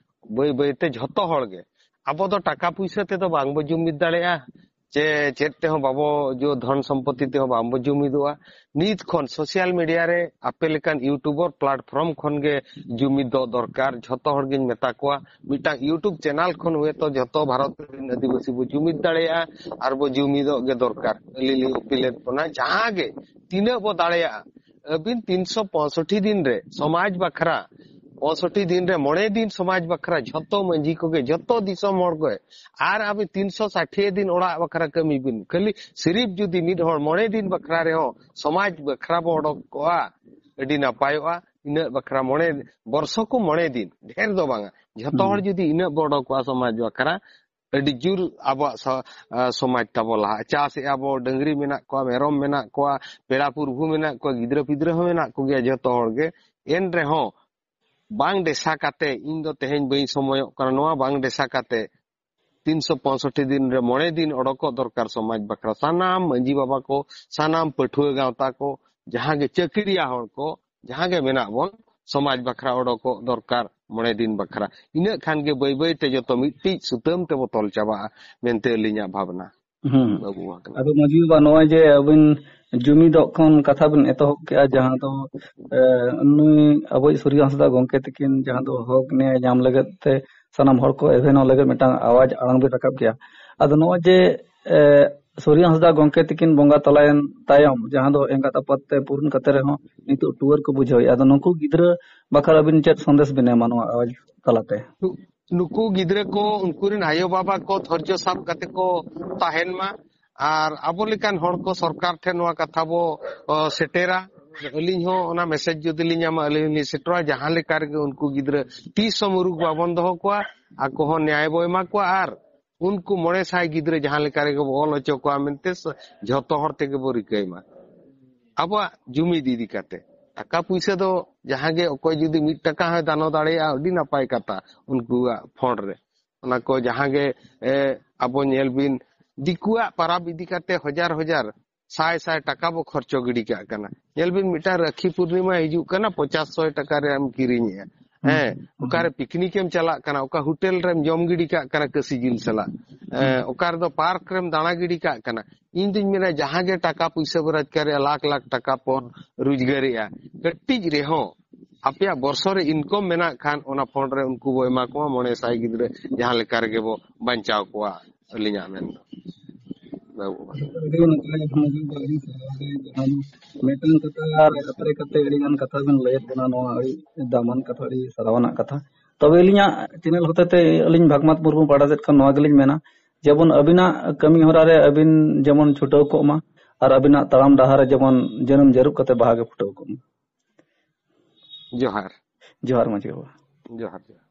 ᱵᱟᱹᱭ ᱵᱟᱹᱭ ᱛᱮ ᱡᱷᱚᱛᱚ ᱦᱚᱲ ᱜᱮ, ᱟᱵᱚ ᱫᱚ ᱴᱟᱠᱟ ᱯᱩᱭᱥᱟᱹ ᱛᱮᱫᱚ ᱵᱟᱝ ᱵᱚ ᱡᱩᱢᱤᱫ ᱫᱟᱲᱮᱭᱟᱜᱼᱟ, ᱪᱮ ᱪᱮᱫ ᱛᱮᱦᱚᱸ ᱵᱟᱵᱚ ᱡᱚ-, ᱫᱷᱚᱱ ᱥᱚᱢᱯᱚᱛᱤ ᱛᱮᱦᱚᱸ ᱵᱟᱝ ᱵᱚ ᱡᱩᱢᱤᱫᱚᱜᱼᱟ᱾ ᱱᱤᱛ ᱠᱷᱚᱱ ᱥᱳᱥᱟᱞ ᱢᱤᱰᱤᱭᱟ ᱨᱮ ᱟᱯᱮ ᱞᱮᱠᱟᱱ ᱤᱭᱩᱴᱩᱵᱟᱨ ᱯᱞᱟᱴᱯᱷᱚᱨᱚᱢ ᱠᱷᱚᱱ ᱜᱮ ᱡᱩᱢᱤᱫ ᱫᱚ ᱫᱚᱨᱠᱟᱨ᱾ ᱡᱷᱚᱛᱚ ᱦᱚᱲ ᱜᱤᱧ ᱢᱮᱛᱟ ᱠᱚᱣᱟ, ᱢᱤᱫᱴᱟᱝ ᱤᱭᱩᱴᱩᱵᱽ ᱪᱮᱱᱮᱞ ᱠᱷᱚᱱ ᱦᱚᱭᱛᱳ ᱡᱷᱚᱛᱚ ᱵᱷᱟᱨᱚᱛ ᱨᱮᱱ ᱟᱹᱫᱤᱵᱟᱹᱥᱤ ᱵᱚ ᱡᱩᱢᱤᱫ ᱫᱟᱲᱮᱭᱟᱜᱼᱟ᱾ ᱟᱨ ᱵᱚ ᱡᱩᱢᱤᱫᱚᱜ ᱜᱮ ᱫᱚᱨᱠᱟᱨ᱾ ᱟᱹᱞᱤᱧ ᱞᱤᱧ ᱟᱹᱯᱤᱞᱮᱫ ᱵᱚᱱᱟ, ᱡᱟᱦᱟᱸ ᱜᱮ ᱛᱤᱱᱟᱹᱜ ᱵᱚ ᱫᱟᱲᱮᱭᱟᱜᱼᱟ, ᱟᱹᱵᱤᱱ ᱛᱤᱱᱥᱚ ᱯᱚᱸᱭᱥᱚᱴᱴᱤ ᱫᱤᱱ ᱨᱮ ᱥᱚᱢᱟᱡᱽ ᱵᱟᱠᱷᱨᱟ ᱯᱚᱸᱭᱥᱚᱴᱴᱤ ᱫᱤᱱ ᱨᱮ ᱢᱚᱬᱮ ᱫᱤᱱ ᱥᱚᱢᱟᱡᱽ ᱵᱟᱠᱷᱨᱟ ᱡᱷᱚᱛᱚ ᱢᱟᱹᱡᱷᱤ ᱠᱚᱜᱮ, ᱡᱷᱚᱛᱚ ᱫᱤᱥᱚᱢ ᱦᱚᱲ ᱠᱚ, ᱟᱨ ᱟᱵᱮᱱ ᱛᱤᱱᱥᱚ ᱥᱟᱴᱷᱤᱭᱟᱹ ᱫᱤᱱ ᱚᱲᱟᱜ ᱵᱟᱠᱷᱨᱟ ᱠᱟᱹᱢᱤ ᱵᱤᱱ, ᱠᱷᱟᱹᱞᱤ ᱥᱤᱨᱤᱯ ᱡᱩᱫᱤ ᱢᱤᱫ ᱦᱚᱲ ᱢᱚᱬᱮ ᱫᱤᱱ ᱵᱟᱠᱷᱨᱟ ᱨᱮᱦᱚᱸ ᱥᱚᱢᱟᱡᱽ ᱵᱟᱠᱷᱨᱟ ᱵᱚ ᱚᱰᱚᱠ ᱠᱚᱜᱼᱟ, ᱟᱹᱰᱤ ᱱᱟᱯᱟᱭᱚᱜᱼᱟ᱾ ᱤᱱᱟᱹᱜ ᱵᱟᱠᱷᱨᱟ ᱢᱚᱬᱮ, ᱵᱚᱨᱥᱚ ᱠᱚ ᱢᱚᱬᱮ ᱫᱤᱱ, ᱰᱷᱮᱨ ᱫᱚ ᱵᱟᱝᱟ, ᱡᱷᱚᱛᱚ ᱦᱚᱲ ᱡᱩᱫᱤ ᱤᱱᱟᱹᱜ ᱵᱚ ᱚᱰᱚᱠᱚᱜᱼᱟ ᱥᱚᱢᱟᱡᱽ ᱵᱟᱠᱷᱨᱟ, ᱟᱹᱰᱤ ᱡᱳᱨ ᱟᱵᱚᱣᱟᱜ ᱥᱚ-, ᱟ, ᱥᱚᱢᱟᱡᱽ ᱛᱟᱵᱚ ᱞᱟᱦᱟᱜᱼᱟ᱾ ᱪᱟᱥᱮᱜᱼᱟ ᱵᱚ, ᱰᱟᱹᱝᱨᱤ ᱢᱮᱱᱟᱜ ᱠᱚᱣᱟ, ᱢᱮᱨᱚᱢ ᱢᱮᱱᱟᱜ ᱠᱚᱣᱟ, ᱯᱮᱲᱟ ᱯᱩᱨᱵᱷᱩ ᱢᱮᱱᱟᱜ ᱠᱚᱣᱟ, ᱜᱤᱫᱽᱨᱟᱹ ᱯᱤᱫᱽᱨᱟᱹ ᱦᱚᱸ ᱢᱮᱱᱟᱜ ᱠᱚᱜᱮᱭᱟ ᱡᱷᱚᱛᱚ ᱦᱚᱲ ᱜᱮ᱾ ᱮᱱ ᱨᱮᱦᱚᱸ ᱵᱟᱝ ᱰᱮᱥᱟ ᱠᱟᱛᱮ, ᱤᱧ ᱫᱚ ᱛᱮᱦᱮᱧ ᱵᱟᱹᱧ ᱥᱚᱢᱚᱭᱚᱜ ᱠᱟᱱᱟ, ᱱᱚᱣᱟ ᱵᱟᱝ ᱰᱮᱥᱟ ᱠᱟᱛᱮ ᱛᱤᱱᱥᱚ ᱯᱚᱸᱭᱥᱚᱴᱴᱤ ᱫᱤᱱ ᱨᱮ ᱢᱚᱬᱮ ᱫᱤᱱ ᱚᱰᱚᱠᱚᱜ ᱫᱚᱨᱠᱟᱨ ᱥᱚᱢᱟᱡᱽ ᱵᱟᱠᱷᱨᱟ᱾ ᱥᱟᱱᱟᱢ ᱢᱟᱹᱡᱷᱤ ᱵᱟᱵᱟ ᱠᱚ, ᱥᱟᱱᱟᱢ ᱯᱟᱹᱴᱷᱩᱣᱟᱹ ᱜᱟᱶᱛᱟ ᱠᱚ, ᱡᱟᱦᱟᱸ ᱜᱮ ᱪᱟᱹᱠᱨᱤᱭᱟ ᱦᱚᱲ ᱠᱚ, ᱡᱟᱦᱟᱸ ᱜᱮ ᱢᱮᱱᱟᱜ ᱵᱚᱱ, ᱥᱚᱢᱟᱡᱽ ᱵᱟᱠᱷᱨᱟ ᱚᱰᱚᱠᱚᱜ ᱫᱚᱨᱠᱟᱨ ᱢᱚᱬᱮ ᱫᱤᱱ ᱵᱟᱠᱷᱨᱟ᱾ ᱤᱱᱟᱹᱜ ᱠᱷᱟᱱ ᱜᱮ ᱵᱟᱹᱭ ᱵᱟᱹᱭ ᱛᱮ ᱡᱚᱛᱚ ᱢᱤᱫᱴᱤᱡ ᱥᱩᱛᱟᱹᱢ ᱛᱮᱵᱚ ᱛᱚᱞ ᱪᱟᱵᱟᱜᱼᱟ ᱢᱮᱱᱛᱮ ᱟᱹᱞᱤᱧᱟᱜ ᱵᱷᱟᱵᱽᱱᱟ᱾ ᱦᱩᱸ᱾ ᱵᱟᱹᱵᱩ ᱟᱠᱟᱱᱟ᱾ ᱟᱫᱚ ᱢᱟᱹᱡᱷᱤ ᱵᱟᱵᱟ, ᱱᱚᱜᱼᱚᱭ ᱡᱮ ᱟᱹᱵᱤᱱ ᱡᱩᱢᱤᱫᱚᱜ ᱠᱷᱚᱱ ᱠᱟᱛᱷᱟ ᱵᱤᱱ ᱮᱛᱚᱦᱚᱵ ᱠᱮᱜᱼᱟ, ᱡᱟᱦᱟᱸ ᱫᱚ, ᱮ, ᱱᱩᱭ ᱟᱵᱚᱭᱤᱡ ᱥᱩᱨᱭᱚ ᱦᱟᱸᱥᱫᱟ ᱜᱚᱢᱠᱮ ᱛᱟᱹᱠᱤᱱ ᱡᱟᱦᱟᱸ ᱫᱚ ᱦᱚᱠ ᱱᱤᱭᱟᱹ ᱧᱟᱢ ᱞᱟᱹᱜᱤᱫ ᱛᱮ ᱥᱟᱱᱟᱢ ᱦᱚᱲ ᱠᱚ ᱮᱵᱷᱮᱱᱚᱜ ᱞᱟᱹᱜᱤᱫ ᱢᱤᱫᱴᱟᱝ ᱟᱣᱟᱡ ᱟᱲᱟᱝ ᱵᱤᱱ ᱨᱟᱠᱟᱵ ᱠᱮᱜᱼᱟ᱾ ᱟᱫᱚ ᱱᱚᱜᱼᱚᱭ ᱡᱮ, ᱮ, ᱥᱩᱨᱭᱚ ᱦᱟᱸᱥᱫᱟ ᱜᱚᱢᱠᱮ ᱛᱟᱹᱠᱤᱱ ᱵᱚᱸᱜᱟ ᱛᱟᱞᱟᱭᱮᱱ ᱛᱟᱭᱚᱢ, ᱡᱟᱦᱟᱸ ᱫᱚ ᱮᱸᱜᱟᱛ ᱟᱯᱟᱛ ᱛᱮ ᱯᱩᱨᱩᱱ ᱠᱟᱛᱮ ᱨᱮᱦᱚᱸ ᱱᱤᱛᱚᱜ ᱴᱩᱣᱟᱹᱨ ᱠᱚ ᱵᱩᱡᱷᱟᱹᱣᱮᱫᱼᱟ, ᱟᱫᱚ ᱱᱩᱠᱩ ᱜᱤᱫᱽᱨᱟᱹ ᱵᱟᱠᱷᱨᱟ ᱟᱹᱵᱤᱱ ᱪᱮᱫ ᱥᱟᱸᱫᱮᱥ ᱵᱤᱱ ᱮᱢᱟ ᱱᱚᱣᱟ ᱟᱣᱟᱡ ᱛᱟᱞᱟᱛᱮ? ᱱᱩ-, ᱱᱩᱠᱩ ᱜᱤᱫᱽᱨᱟᱹ ᱠᱚ, ᱩᱱᱠᱩ ᱨᱮᱱ ᱟᱭᱳ ᱵᱟᱵᱟ ᱠᱚ ᱫᱷᱳᱨᱡᱚ ᱥᱟᱵ ᱠᱟᱛᱮ ᱠᱚ ᱛᱟᱦᱮᱱ ᱢᱟ᱾ ᱟᱨ ᱟᱵᱚ ᱞᱮᱠᱟᱱ ᱦᱚᱲ ᱠᱚ ᱥᱚᱨᱠᱟᱨ ᱴᱷᱮᱱ ᱱᱚᱣᱟ ᱠᱟᱛᱷᱟ ᱵᱚ, ᱚ, ᱥᱮᱴᱮᱨᱟ᱾ ᱟᱹᱞᱤᱧ ᱦᱚᱸ ᱚᱱᱟ ᱢᱮᱥᱮᱡᱽ ᱡᱩᱫᱤ ᱞᱤᱧ ᱧᱟᱢᱟ, ᱟᱹᱞᱤᱧ ᱦᱚᱸᱞᱤᱧ ᱥᱮᱴᱮᱨᱟ᱾ ᱡᱟᱦᱟᱸ ᱞᱮᱠᱟ ᱨᱮᱜᱮ ᱩᱱᱠᱩ ᱜᱤᱫᱽᱨᱟᱹ ᱛᱤᱥ ᱦᱚᱸ ᱢᱩᱨᱩᱠ ᱵᱟᱵᱚᱱ ᱫᱚᱦᱚ ᱠᱚᱣᱟ, ᱟᱠᱚ ᱦᱚᱸ ᱱᱮᱭᱟᱭ ᱵᱚ ᱮᱢᱟ ᱠᱚᱣᱟ᱾ ᱟᱨ ᱩᱱᱠᱩ ᱢᱚᱬᱮ ᱥᱟᱭ ᱜᱤᱫᱽᱨᱟᱹ ᱡᱟᱦᱟᱸ ᱞᱮᱠᱟ ᱨᱮᱜᱮ ᱵᱚ ᱚᱞ ᱦᱚᱪᱚ ᱠᱚᱣᱟ ᱢᱮᱱᱛᱮ ᱥ-, ᱡᱷᱚᱛᱚ ᱦᱚᱲ ᱛᱮᱜᱮ ᱵᱚ ᱨᱤᱠᱟᱹᱭ ᱢᱟ᱾ ᱟᱵᱚᱣᱟᱜ ᱡᱩᱢᱤᱫ ᱤᱫᱤ ᱠᱟᱛᱮ, ᱴᱟᱠᱟ ᱯᱩᱭᱥᱟᱹ ᱫᱚ ᱡᱟᱦᱟᱸ ᱜᱮ, ᱚᱠᱚᱭ ᱡᱩᱫᱤ ᱢᱤᱫ ᱴᱟᱠᱟ ᱦᱚᱸᱭ ᱫᱟᱱᱚ ᱫᱟᱲᱮᱭᱟᱜᱼᱟ, ᱟᱹᱰᱤ ᱱᱟᱯᱟᱭ ᱠᱟᱛᱷᱟ᱾ ᱩᱱᱠᱩᱣᱟᱜ ᱯᱷᱚᱸᱰ ᱨᱮ ᱚᱱᱟ ᱠᱚ ᱡᱟᱦᱟᱸ ᱜᱮ, ᱮ, ᱟᱵᱚ ᱧᱮᱞ ᱵᱤᱱ, ᱫᱤᱠᱩᱣᱟᱜ ᱯᱟᱨᱟᱵᱽ ᱤᱫᱤ ᱠᱟᱛᱮ ᱦᱟᱡᱟᱨ ᱦᱟᱡᱟᱨ, ᱥᱟᱭ ᱥᱟᱭ ᱴᱟᱠᱟ ᱵᱚ ᱠᱷᱚᱨᱪᱚ ᱜᱤᱰᱤ ᱠᱟᱜ ᱠᱟᱱᱟ᱾ ᱧᱮᱞ ᱵᱤᱱ, ᱢᱤᱫᱴᱟᱝ ᱨᱟᱹᱠᱷᱤ ᱯᱩᱨᱱᱤᱢᱟ ᱦᱤᱡᱩᱜ ᱠᱟᱱᱟ, ᱯᱚᱧᱪᱟᱥ ᱥᱚᱭ ᱴᱟᱠᱟ ᱨᱮ ᱮᱢ ᱠᱤᱨᱤᱧᱮᱜᱼᱟ᱾ ᱦᱮᱸ, ᱚᱠᱟᱨᱮ ᱯᱤᱠᱱᱤᱠ ᱮᱢ ᱪᱟᱞᱟᱜ ᱠᱟᱱᱟ, ᱚᱠᱟ ᱦᱳᱴᱮᱞ ᱨᱮᱢ ᱡᱚᱢ ᱜᱤᱰᱤ ᱠᱟᱜ ᱠᱟᱱᱟ ᱠᱟᱹᱥᱤ ᱡᱤᱞ ᱥᱟᱞᱟᱜ, ᱮ, ᱚᱠᱟ ᱨᱮᱫᱚ ᱯᱟᱨᱠ ᱨᱮᱢ ᱫᱟᱬᱟ ᱜᱤᱰᱤ ᱠᱟᱜ ᱠᱟᱱᱟ᱾ ᱤᱧ ᱫᱩᱧ ᱢᱮᱱᱟ, ᱡᱟᱦᱟᱸ ᱜᱮ ᱴᱟᱠᱟ ᱯᱩᱭᱥᱟᱹ ᱵᱚ ᱨᱳᱡᱽᱜᱟᱨᱮᱜᱼᱟ, ᱞᱟᱠᱷ ᱞᱟᱠᱷ ᱴᱟᱠᱟ ᱵᱚᱱ ᱨᱳᱡᱽᱜᱟᱨᱮᱜᱼᱟ, ᱠᱟᱹᱴᱤᱡ ᱨᱮᱦᱚᱸ ᱟᱯᱮᱭᱟᱜ ᱵᱚᱨᱥᱚ ᱨᱮ ᱤᱱᱠᱚᱢ ᱢᱮᱱᱟᱜ ᱠᱷᱟᱱ, ᱚᱱᱟ ᱯᱷᱚᱸᱰ ᱨᱮ ᱩᱱᱠᱩ ᱵᱚ ᱮᱢᱟ ᱠᱚᱣᱟ, ᱢᱚᱬᱮ ᱥᱟᱭ ᱜᱤᱫᱽᱨᱟᱹ ᱡᱟᱦᱟᱸ ᱞᱮᱠᱟ ᱨᱮᱜᱮ ᱵᱚ ᱵᱟᱧᱪᱟᱣ ᱠᱚᱣᱟ, ᱟᱹᱞᱤᱧᱟᱜ ᱢᱮᱱ ᱫᱚ᱾ ᱟᱹᱰᱤ ᱱᱟᱯᱟᱭ ᱢᱟᱹᱡᱷᱤ ᱵᱟᱵᱟ, ᱟᱹᱰᱤ ᱥᱟᱨᱦᱟᱣ ᱜᱮ ᱡᱟᱦᱟᱸ ᱢᱤᱫᱴᱟᱝ ᱠᱟᱛᱷᱟ ᱟᱨ ᱟᱛᱨᱮ ᱠᱟᱛᱮ ᱟᱹᱰᱤ ᱜᱟᱱ ᱠᱟᱛᱷᱟ ᱵᱮᱱ ᱞᱟᱹᱭᱟᱫ ᱵᱚᱱᱟ, ᱱᱚᱣᱟ ᱟᱹᱰᱤ ᱫᱟᱢᱟᱱ ᱠᱟᱛᱷᱟ, ᱟᱹᱰᱤ ᱥᱟᱨᱦᱟᱣᱟᱱᱟᱜ ᱠᱟᱛᱷᱟ᱾ ᱛᱚᱵᱮ ᱟᱹᱞᱤᱧᱟᱜ ᱪᱮᱱᱮᱞ ᱦᱚᱛᱮᱛᱮ ᱟᱹᱞᱤᱧ ᱵᱷᱟᱜᱽᱢᱟᱛ ᱢᱩᱨᱢᱩ ᱯᱟᱦᱴᱟ ᱥᱮᱫ ᱠᱷᱚᱱ ᱱᱚᱣᱟ ᱜᱮᱞᱤᱧ ᱢᱮᱱᱟ, ᱡᱮᱢᱚᱱ ᱟᱹᱵᱤᱱᱟᱜ ᱠᱟᱹᱢᱤ ᱦᱚᱨᱟ ᱨᱮ ᱟᱹᱵᱤᱱ ᱡᱮᱢᱚᱱ ᱪᱷᱩᱴᱟᱹᱣ ᱠᱚᱜ ᱢᱟ ᱟᱨ ᱟᱹᱵᱤᱱᱟᱜ ᱛᱟᱲᱟᱢ ᱰᱟᱦᱟᱨ ᱨᱮ ᱡᱮᱢᱚᱱ ᱡᱟᱹᱱᱩᱢ ᱡᱟᱹᱨᱩᱵ ᱠᱟᱛᱮ ᱵᱟᱦᱟ ᱜᱮ ᱯᱷᱩᱴᱟᱹᱣ ᱠᱚᱜ ᱢᱟ᱾ ᱡᱚᱦᱟᱨ᱾ ᱡᱚᱦᱟᱨ ᱢᱟᱹᱡᱷᱤ ᱵᱟᱵᱟ᱾ ᱡᱚᱦᱟᱨ, ᱡᱚᱦᱟᱨ᱾